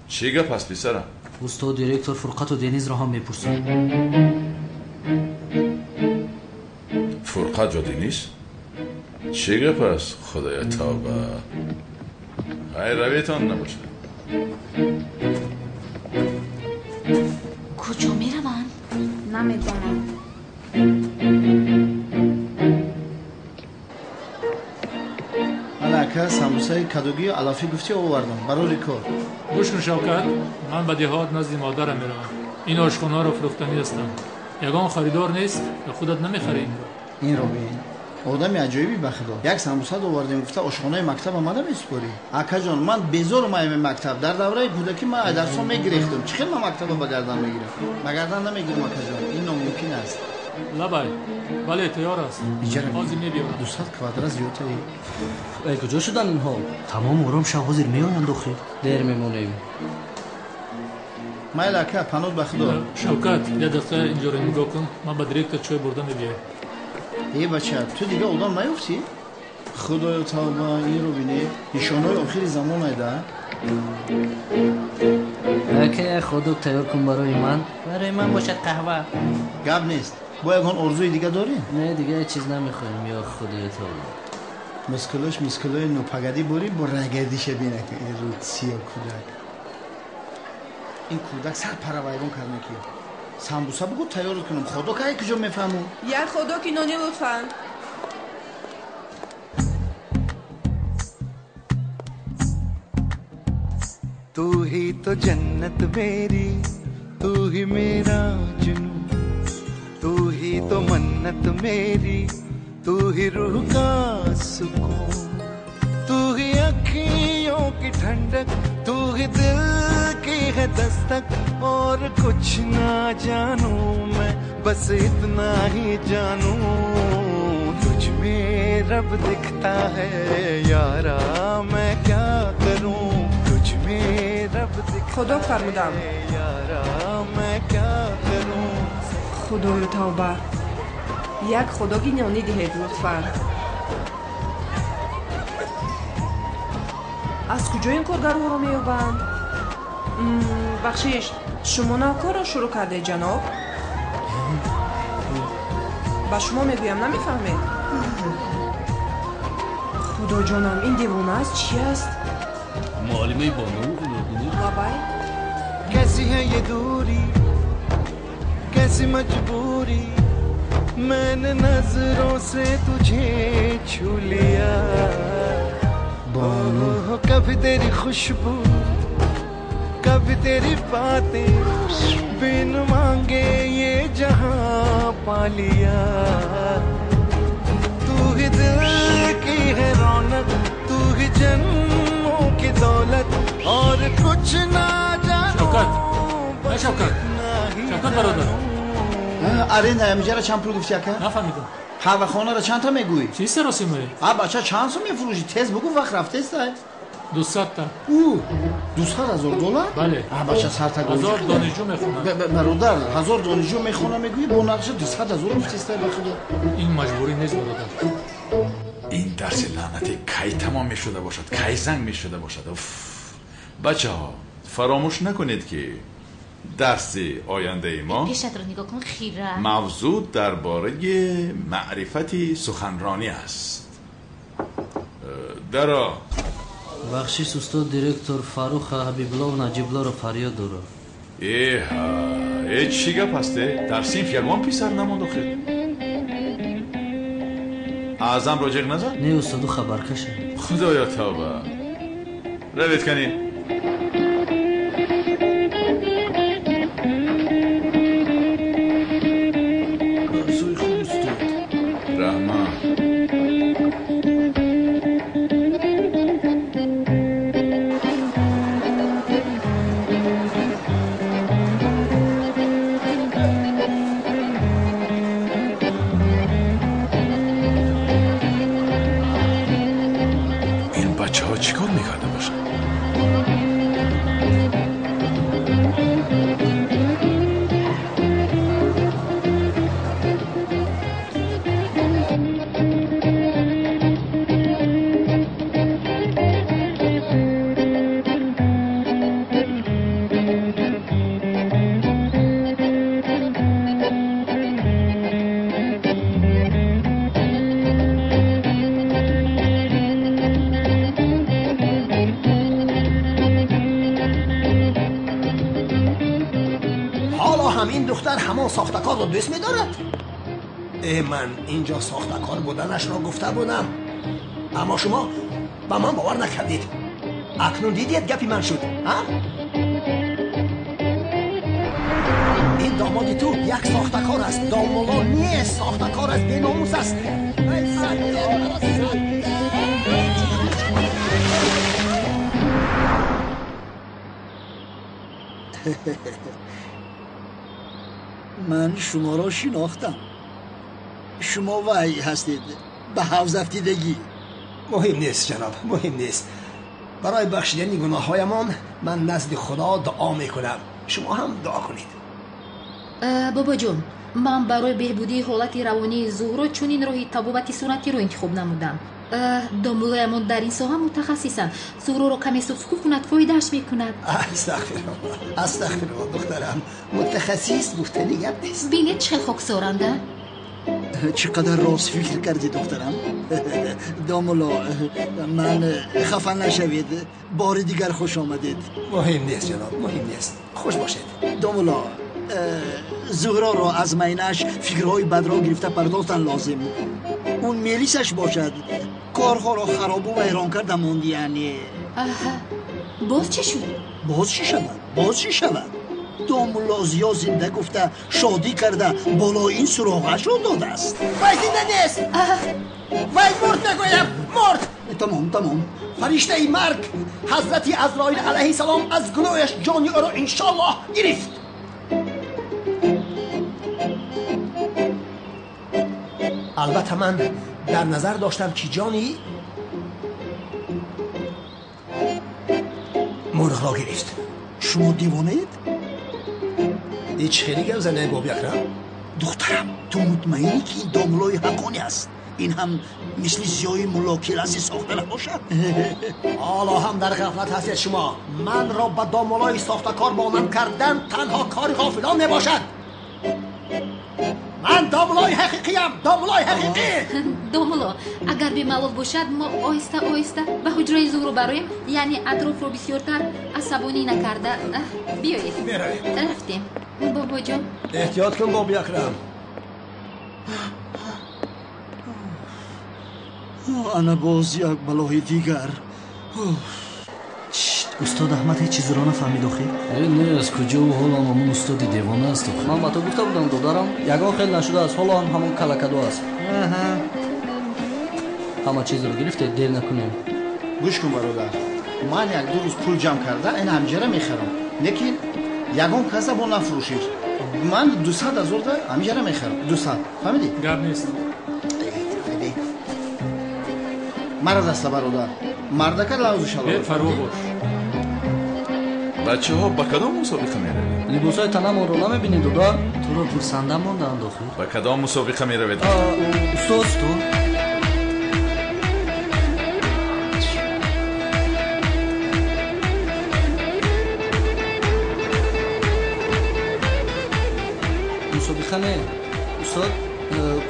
Чӣ гап аст, писарам? Устод, директор Фурқату Денизро ҳам мепурсад. Фурқат ва Дениз? Чӣ гап аст? Худоя тавба. Хайр, равитон набошад. Куҷо мераванд? Намедонам. Ана ака, Самбусаи кадугию алафӣ гуфтӣ овардам барори кор. Гӯш кун, Шавкат, ман ба деҳот назди модарам меравам. Ин ошхонаро фурӯхтанӣ ҳастам. Ягон харидор нест ё худат намехарӣ инро? Инро бин, одами аҷоибӣ, ба худо. Як самбуса овардем, гуфта ошхонаи мактаб омада месупорӣ. Акаҷон, ман безорум аями мактаб. Дар давраи кӯдакӣ ман ай дарсҳо мегирехтам. Чӣ хел ман мактаба ба гардан мегирам? Ба гардан намегирам, акаҷон, ин номумкин аст. Лабай, бале, тайёр аст. Ҳозир мебиёрам. 200 квадрат зиёдтаи. Эй, куҷо шуданд инҳо? Тамом, ором шав, ҳозир меоянд охир. Дер мемонем. Майли, ака, паноҳ ба худо. Шавкат, як дақиқа инҷоро нигоҳ кун, ман ба директор чой бурда мебиёям. Э, бача, ту дига одам наёфтӣ? Худоё, тавба, инро бинед, нишонаҳои охири замон айда. Ака, як ходок тайёр кун барои ман. Барои ман бошад қаҳва. Гап нест. Бо ягон орзуи дига дорӣ? Не, дига ҳеҷ чиз намехоҳем, ё худоё, тавба. Мускулош мускулои нопагадӣ борӣ, бо рагардиша бинак, ин рӯд сиё кӯдак. Ин кӯдак сар пара вайрон кард ки. Самбуса бугу тайёр кунам. Худо кай куҷо мефаҳму? Як ходоки нони лутфан. तू ही तो जन्नत मेरी, तू ही मेरा जुनू, तू ही तो मन्नत मेरी, तू ही रूह का सुकून, तू ही अखियों की ठंडक, तू ही दिल की है दस्तक, और कुछ ना जानू मैं, बस इतना ही जानू, तुझ में रब दिखता है यारा, मैं क्या करूं, तुझ में रब दिखता Худо фармудам. है यारा, मैं क्या करूं। Худою, тавба, як ходоки нонӣ диҳед лутфан. Аз куҷо ин коргарҳоро меёбанд? Бахшиш, шумо навкорро шурӯъ кардед, ҷаноб? Ба шумо мегӯям, намефаҳмед? Худоҷонам, ин девона аст, чи аст? Муаллимаи Бону. Лабай. कैसी है ये दूरी, कैसी मजबूरी, मैंने नजरों से तुझे छू लिया। Бону. ओ, कभी तेरी खुशबू, कभी तेरी बातें, बिन मांगे ये जहां पा लिया। तू ही दिल की है रौनक, तू ही जन्मों की दौलत, और कुछ ना जानू। Шавкат, э, Шавкат, Шавкат бародар. Аренда ҳамиҷара чанд пул гуфтӣ, ака? Нафаҳмидам. Қаҳвахонаро чандта мегӯӣ? Чӣ саросимае? А, бача, чанд сум мефурӯшӣ? Тез бугӯ, вақт рафтеста. 200-та. Ӯ, 200 000 доллар? Бале. А, бача, сарта. 1000 донишҷӯ мехонад. Бародар, 1000 донишҷӯ мехона мегӯӣ, бо нақша 200 000 гуфтеста, ба худо. Ин маҷбурӣ нест, бародар. Ин дарси лаънатӣ кай тамом мешуда бошад, кай занг мешуда бошад? Уф! Бачаҳо, фаромӯш накунед, ки дарси ояндаи мо Пешатро нигоҳ кун, хира. мавзӯъ дар бораи маърифати суханронӣ аст. Даро. Бахшиш, устод, директор Фарруха Ҳабибуллов Наҷиблоро фарёд дорад. Эҳа, э, чӣ гап ҳасте? Дар синф ягон писар намонд охир. Аъзамро ҷиғ назад? Не, устоду, хабаркаша. Худоё, тавба! Равед канӣ. Дарсои хуб, устод. Раҳмат. Ин бачаҳо чӣ кор мекарда бошанд? Ҳоло ҳам ин духтар ҳамон сохтакорро дӯст медорад? Э, ман инҷо сохтакор буданашро гуфта будам, аммо шумо Ба ман бовар накардед. Акнун дидед гапи ман шуд, ҳа? Ин домоди ту як сохтакор аст. Домулло нест, сохтакор аст, беномус аст. Ман шуморо шинохтам. Шумо вай ҳастед, ба ҳавз афтидагӣ. Муҳим нест ҷаноб, муҳим нест. Барои бахшидани гуноҳҳоямон ман назди Худо дуо мекунам. Шумо ҳам дуо кунед. Бобоҷон, ман барои беҳбудии ҳолати равонии Зуҳро чунин роҳи табобати суннатиро интихоб намудам. Домуллоямон дар ин соҳа мутахассисанд. Зуҳроро каме сукут кунад, фоидааш мекунад. Астағфируллоҳ, астағфируллоҳ, духтарам. Мутахассис гуфтани гап нест. Бинед чӣ хел хоксоранда. Чӣ қадар рост фикр кардӣ, духтарам. Домулло, ман хафа нашавед. Бори дигар хуш омадед. Муҳим нест ҷаноб, муҳим нест. Хуш бошед. Домулло, Зуҳроро аз майнааш фикрҳои бадро гирифта пардохтан лозим. Он мелисаш бошад, корҳоро харобу вайрон карда монди, яъне. Аҳа, боз чӣ шуд? Боз чӣ шавад? Боз чӣ шавад? Домулло Зиё зинда гуфта, шодӣ карда, болои ин суроғашро додааст. Вай зинда нест! Вай мурд, мегӯям, мурд! Тамом, тамом. Фариштаи марг ҳазрати Азроил алайҳиссалом аз гулӯяш ҷони ӯро иншоаллоҳ гирифт. Албатта ман дар назар доштам ки ҷони мурғро гирифт. Шумо девонаед? Ҳеҷ хеле гап занед, Боби Акрам. Духтарам, ту мутмаинӣ ки ин домуллои ҳаққонӣ аст? Ин ҳам мисли Зиёи мулло Киласи сохта набошад? Ҳоло ҳам дар ғафлат ҳастед шумо. Манро ба домуллои сохтакор монанд кардан танҳо кори ғофилон мебошад. Ман домуллои ҳақиқиям, домуллои ҳақиқӣ. Домулло, агар бемалол бошад, мо оҳиста оҳиста ба ҳуҷраи Зуҳро бароем, яъне атрофро бисёртар асабонӣ накарда. Биёед. Меравем. Рафтем. Бобоҷон. Эҳтиёт кун, Боби Акрам. Ана боз як балои дигар. Устод Аҳмад ҳеҷ чизро нафаҳмид охир? Не, аз куҷо ӯ ҳолам ҳамон устоди девона аст охир. Ман ба ту гуфта будам, додарам, ягон хел нашудааст, ҳоло ҳам ҳамон калакадо аст. Ҳама чизро гирифтед, дер накунем. Гӯш кун, бародар, ман як-ду рӯз пул ҷамъ карда ин ҳамҷара мехарам, лекин ягон каса бо нафурӯшед. Ман 200 ҳазор да ҳамҷара мехарам, 200, фаҳмидӣ? Гап нест. Мара даста, бародар, мардака лавзу шалор. Бефарво бош. Бачаҳо, ба кадом мусобиқа меравед? Либосҳои танамонро намебинӣ, додар? Туро пурсанда мондаанд охир. Ба кадом мусобиқа меравед? Устод, устод. Мусобиқа не, устод.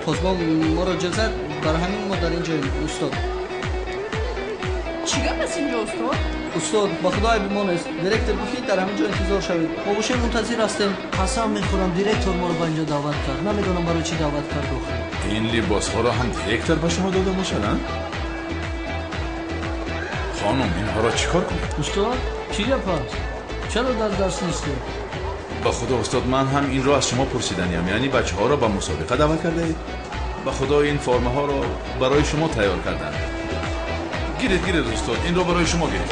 Посбон моро ҷел зад, барои ҳамин мо дар ин ҷоем, устод. Чӣ гап аст инҷо, устод? Устод, ба худо айби мо нест. Директор гуфт, ки дар ҳамин ҷо интизор шавед. Мо бошем мунтазир ҳастем. Қасам мехӯрам, директор моро ба инҷо даъват кард. Намедонам барои чӣ даъват кард охир. Ин либосҳоро ҳам директор ба шумо дода бошад, а? Хонум, инҳоро чӣ кор кунед? Устод, чӣ гап аст? Чаро дар дарс нестед? Ба худо, устод, ман ҳам инро аз шумо пурсиданиям. Яъне бачаҳоро ба мусобиқа даъват кардаед? Ба худо, ин формаҳоро барои шумо тайёр карданд. Гиред, гиред, устод, инро барои шумо гиред.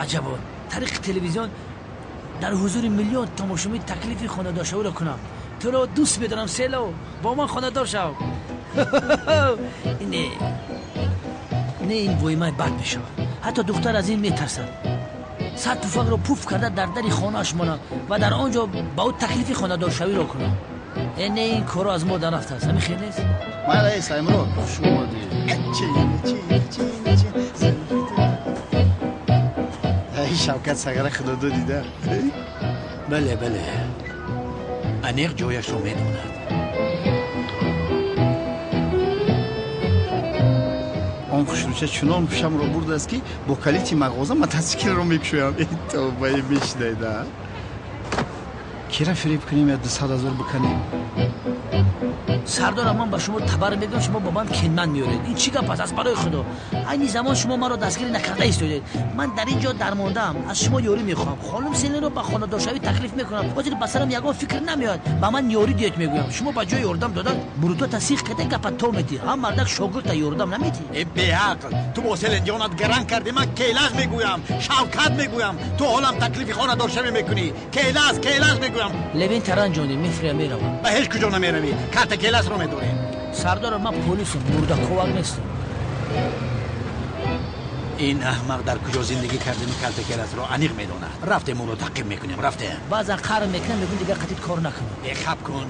Аҷабо, тариқи телевизион дар ҳузури миллион тамошобин таклифи хонадоршавиро кунам. Туро дӯст медорам, Село, бо ман хонадор шав. Не, не, ин воимаи бад мешавад. Ҳатто духтар аз ин метарсад. 100 туфангро пуф карда дар дари хонааш монам ва дар он ҷо ба ӯ таклифи хонадоршавиро кунам. Не, ин корро аз мо дарафтааст. Ҳамин хел нест? Майла, Саймурод, хуш омадӣ. Шавкат Сагара худодо дида. Бале, бале, аниқ ҷояшро медонад. Он хушрӯча чунон ҳушамро бурдааст, ки бо калити мағоза мотосиклро мекушоям. Тобаи мешинайда. Кира фиреб кунем, я 200 000 бикунем? Сардора, ман ба шумо табар мегӯям, шумо ба ман кенман меоред. Ин чӣ гап аст? Аз барои Худо, айни замон шумо маро дастгирӣ накарда истодаед. Ман дар ин ҷо дармондаам, аз шумо ёрӣ мехоҳам. Хонум Селинро ба хонадоршавӣ таклиф мекунам. Ҳозир ба сарам ягон фикр намеояд, ба ман ёрӣ диҳед мегӯям. Шумо ба ҷои ёрдам додан бурутота сих карда гапа то метӣ. Ҳам мардак шогирдта ёрдам наметӣ. Э беақл, ту бо Селин ҷонат гаранг кардӣ. Ман Келаз мегӯям, Шавкат мегӯям, ту ҳолам таклифи хонадоршавӣ мекунӣ. Келаз, Келаз мегӯям. Левин таранҷонӣ, мефиря меравам. Ба ҳеҷ куҷо намеравӣ, карта Келазро медорем. Сардора, ман полисам, мурдаковак нестам. Ин аҳмақ дар куҷо зиндагӣ кардани карта Келазро аниқ медонад. Рафтем, ӯро таъқиб мекунем, рафтем. Баъзан қаҳр мекунам, мегӯям дигар қатит кор накунам. Э хаб кун.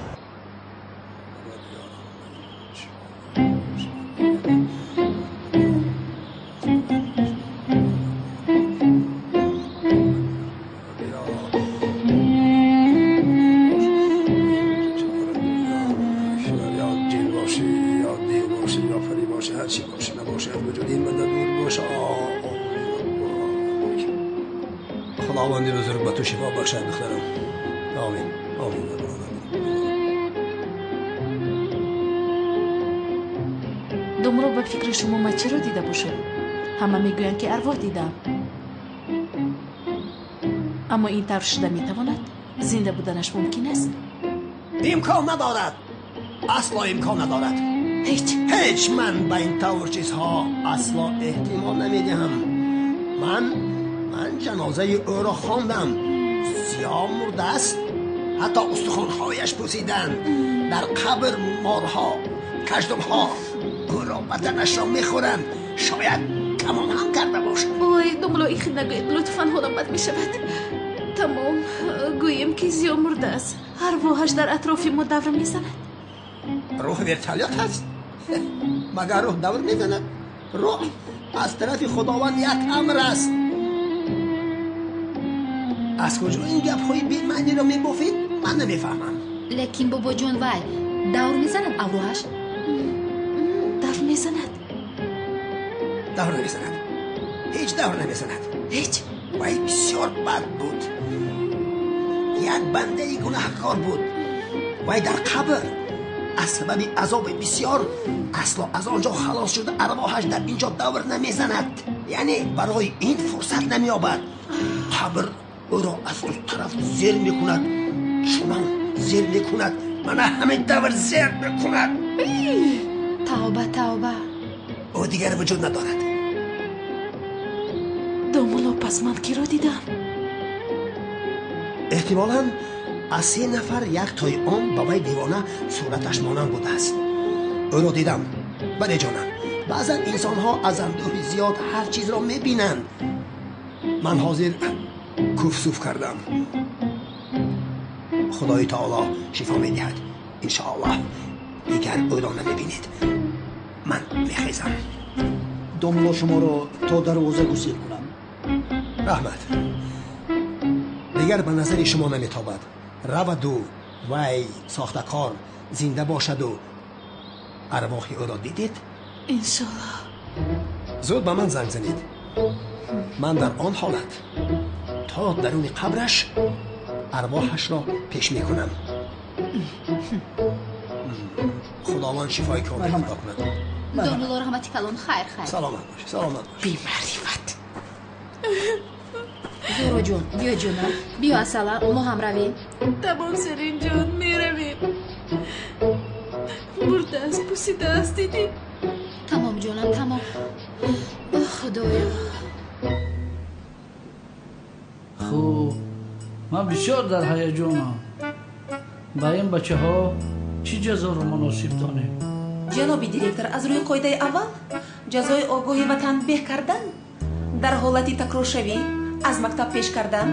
خداوند بزرگ به تو شفا بخشد دخترم. آمین آمین. Домро, ба фикри шумо ман чиро дида бошам? Ҳама мегӯянд, ки арвоҳ дидам, аммо ин тавр шуда метавонад? Зинда буданаш мумкин аст? Имкон надорад, асло имкон надорад. Ҳеҷ ҳеҷ. Ман ба ин тавр чизҳо асло эҳтимол намедиҳам. Ман ҷанозаи ӯро хондам. Зиё мурдааст, ҳатто устухонҳояш пӯсиданд. Дар қабр морҳо, каждумҳо ӯро баданашро мехӯранд. Шояд тамом ҳам карда бошад. Ой, домло, ин хел нагӯед лутфан, ҳолам бад мешавад. Тамом, гӯем ки Зиё мурдааст, арвоҳаш дар атрофи мо давр мезанад. Рӯҳ вертолёт аст? Магар рӯҳ давр мезанад? Рӯҳ аз тарафи Худованд як амр аст. Аз куҷо ин гапҳои бемаъниро мебофед, ман намефаҳмам. Лекин бобоҷон, вай давр мезанад арвоҳаш? Давр мезанад. Давр намезанад, ҳеҷ давр намезанад. Ҳеҷ. Вай бисёр бад буд, як бандаи гунаҳкор буд. Вай дар қабр аз сабаби азоби бисёр асло аз он ҷо халос шуда, арвоҳаш дар ин ҷо давр намезанад, яъне барои ин фурсат намеёбад. Қабр ӯро аз ду тараф зер мекунад, чунон зер мекунад, мана ҳамин тавр зер мекунад. Тавба, тавба. Ӯ дигар вуҷуд надорад. Домулло, пас ман киро дидам? Эҳтимолан аз се нафар як тои он ба вай девона сураташ монанд будааст. Ӯро дидам. Бале ҷонам, баъзан инсонҳо аз андӯҳи зиёд ҳар чизро мебинанд. Ман ҳозир куфсуф кардам. Худои таоло шифо медиҳад, иншоаллоҳ. Дигар ӯро намебинед. Ман мехезам. Домло, шуморо то дарвоза гусел кунам. Раҳмат. Дигар ба назари шумо наметобад. Раваду вай сохтакор зинда бошаду арвоҳи ӯро дидед? Иншоаллоҳ. Зуд ба ман занг занед. Ман дар он ҳолат то даруни қабраш арвоҳашро пеш мекунам. Худованд шифои комил ато кунад. Домулло, раҳмати калон. Хайр, хайр. Саломат бош, саломат бош. Бемаърифат. Зуҳро ҷон, биё ҷонам, биё асала, мо ҳам равем. Тамом, Серин ҷон, меравем. Мурдааст, пӯсидааст, дидӣ? Тамом ҷонам, тамом. О Худоё. Хуб, ман бисёр дар ҳаяҷонам. Ба ин бачаҳо чӣ ҷазоро муносиб донем? Ҷаноби директор, аз рӯи қоидаи аввал ҷазои огоҳӣ ва танбеҳ кардан, дар ҳолати такроршавӣ аз мактаб пеш кардан,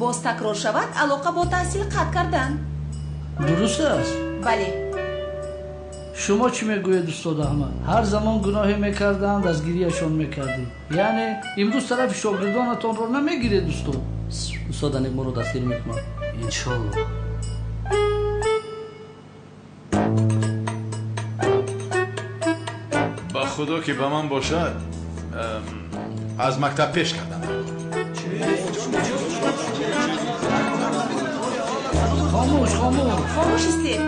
боз такрор шавад алоқа бо таҳсил қатъ кардан. Дуруст аст? Бале. Шумо чӣ мегӯед, устод Аҳмад? Ҳар замон гуноҳе мекарданд, дастгирияшон мекардед. Яъне имрӯз тарафи шогирдонатонро намегиред, устод? Устод аниқ моро дастгир мекунад, иншоаллоҳ. Ба худо ки ба ман бошад, аз мактаб пеш кардам. Хомӯш, хомӯш. Хомӯш истед.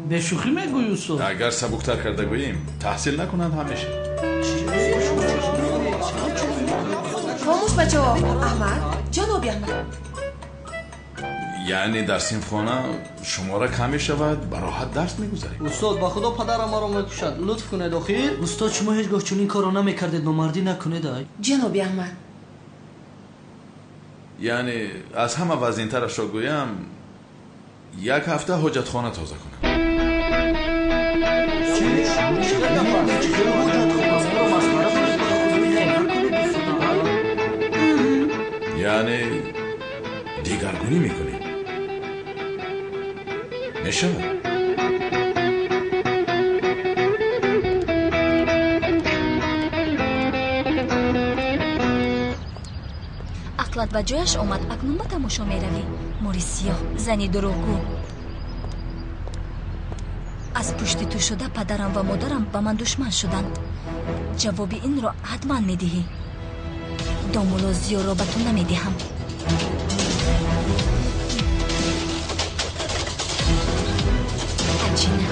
Бешӯхӣ мегӯӣ, устод? Агар сабуктар карда гӯем, таҳсил накунанд ҳам мешавад. Хомӯш, бачаҳо. Аҳмад, ҷаноби Аҳмад. Яъне дар синфхона шумора кам мешавад, ба роҳат дарс мегузарем. Устод, ба худо падарам маро мекушад. Лутф кунед охир. Устод, шумо ҳеҷ гоҳ чунин корро намекардед, номардӣ накунед ай. Ҷаноби Аҳмад. Яъне аз ҳама вазнинтарашро гӯям, як ҳафта ҳоҷатхона тоза кунам. Яъне дигаргунӣ мекунем. Мешавад? Ақлат ба ҷояш омад, акнун ба тамошо меравӣ. Мори сиёҳ, зани дурӯғгӯ. Аз пушти ту шуда падарам ва модарам ба ман душман шуданд. Ҷавоби инро ҳатман медиҳӣ. Домулло Зиёро ба ту намедиҳам. Аҷина.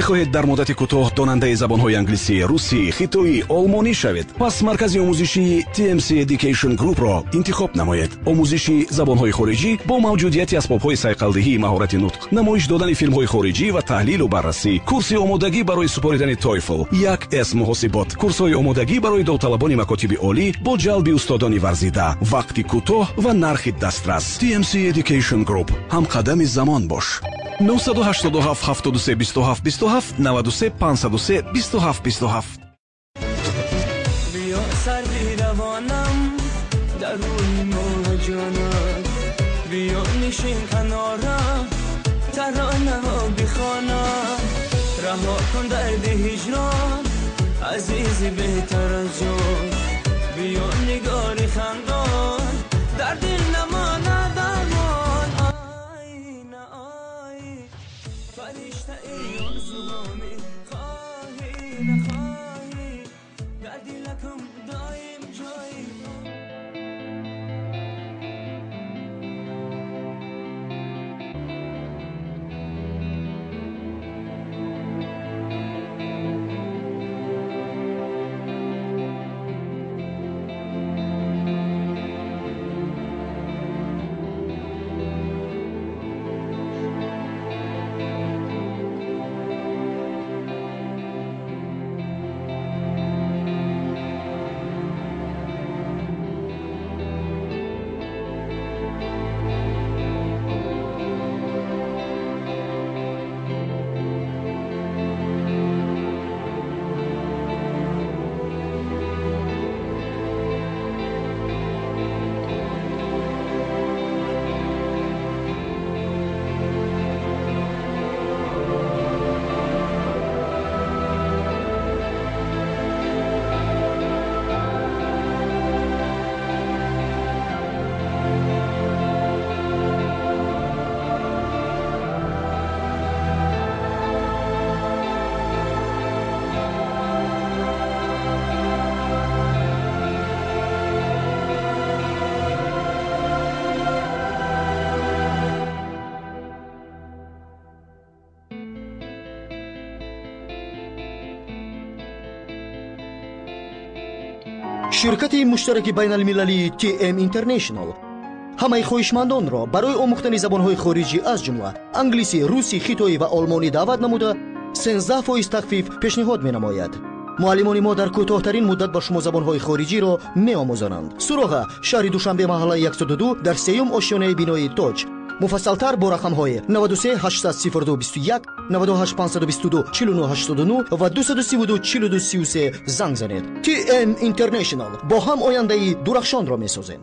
Мехоҳед дар муддати кӯтоҳ донандаи забонҳои англисӣ, русӣ, хитоӣ, олмонӣ шавед? Пас маркази омӯзишии TMC Education Group-ро интихоб намоед. Омӯзиши забонҳои хориҷӣ бо мавҷудияти асбобҳои сайқалдиҳии маҳорати нутқ, намоиш додани филмҳои хориҷӣ ва таҳлилу баррасӣ, курси омодагӣ барои супоридани TOEFL, 1С муҳосибот, курсҳои омодагӣ барои довталабони макотиби олӣ бо ҷалби устодони варзида, вақти кӯтоҳ ва нархи дастрас. TMC Education Group. Ҳамқадами замон бош. 987 73 27 27 93 503 27 27. Биё сарви равонам дар рӯи моҳ ҷонам, биё нишин канорам, таронаҳо бихонам, раҳо кун дарди ҳиҷрон, азизи беҳтар аз ҷон, биё нигори хандон, дар дил намонад амон. Ай на ай, фариштаи орзуҳоми, хоҳӣ нахоҳӣ, дар дилакам доим ҷой. Ширкати муштараки байналмилалии TM International ҳамаи хоҳишмандонро барои омӯхтани забонҳои хориҷӣ аз ҷумла англисӣ, русӣ, хитоӣ ва олмонӣ даъват намуда 13% тахфиф пешниҳод менамояд. Муаллимони мо дар кӯтоҳтарин муддат ба шумо забонҳои хориҷиро меомӯзонанд. Суроға: шаҳри Душанбе, маҳаллаи 102, дар сеюм ошёнаи бинои Тоҷ. Муфассалтар бо рақамҳои 93 802 21, 98 522 49 89 ва 232 42 33 занг занед. TM International бо ҳам ояндаи дурахшонро месозем.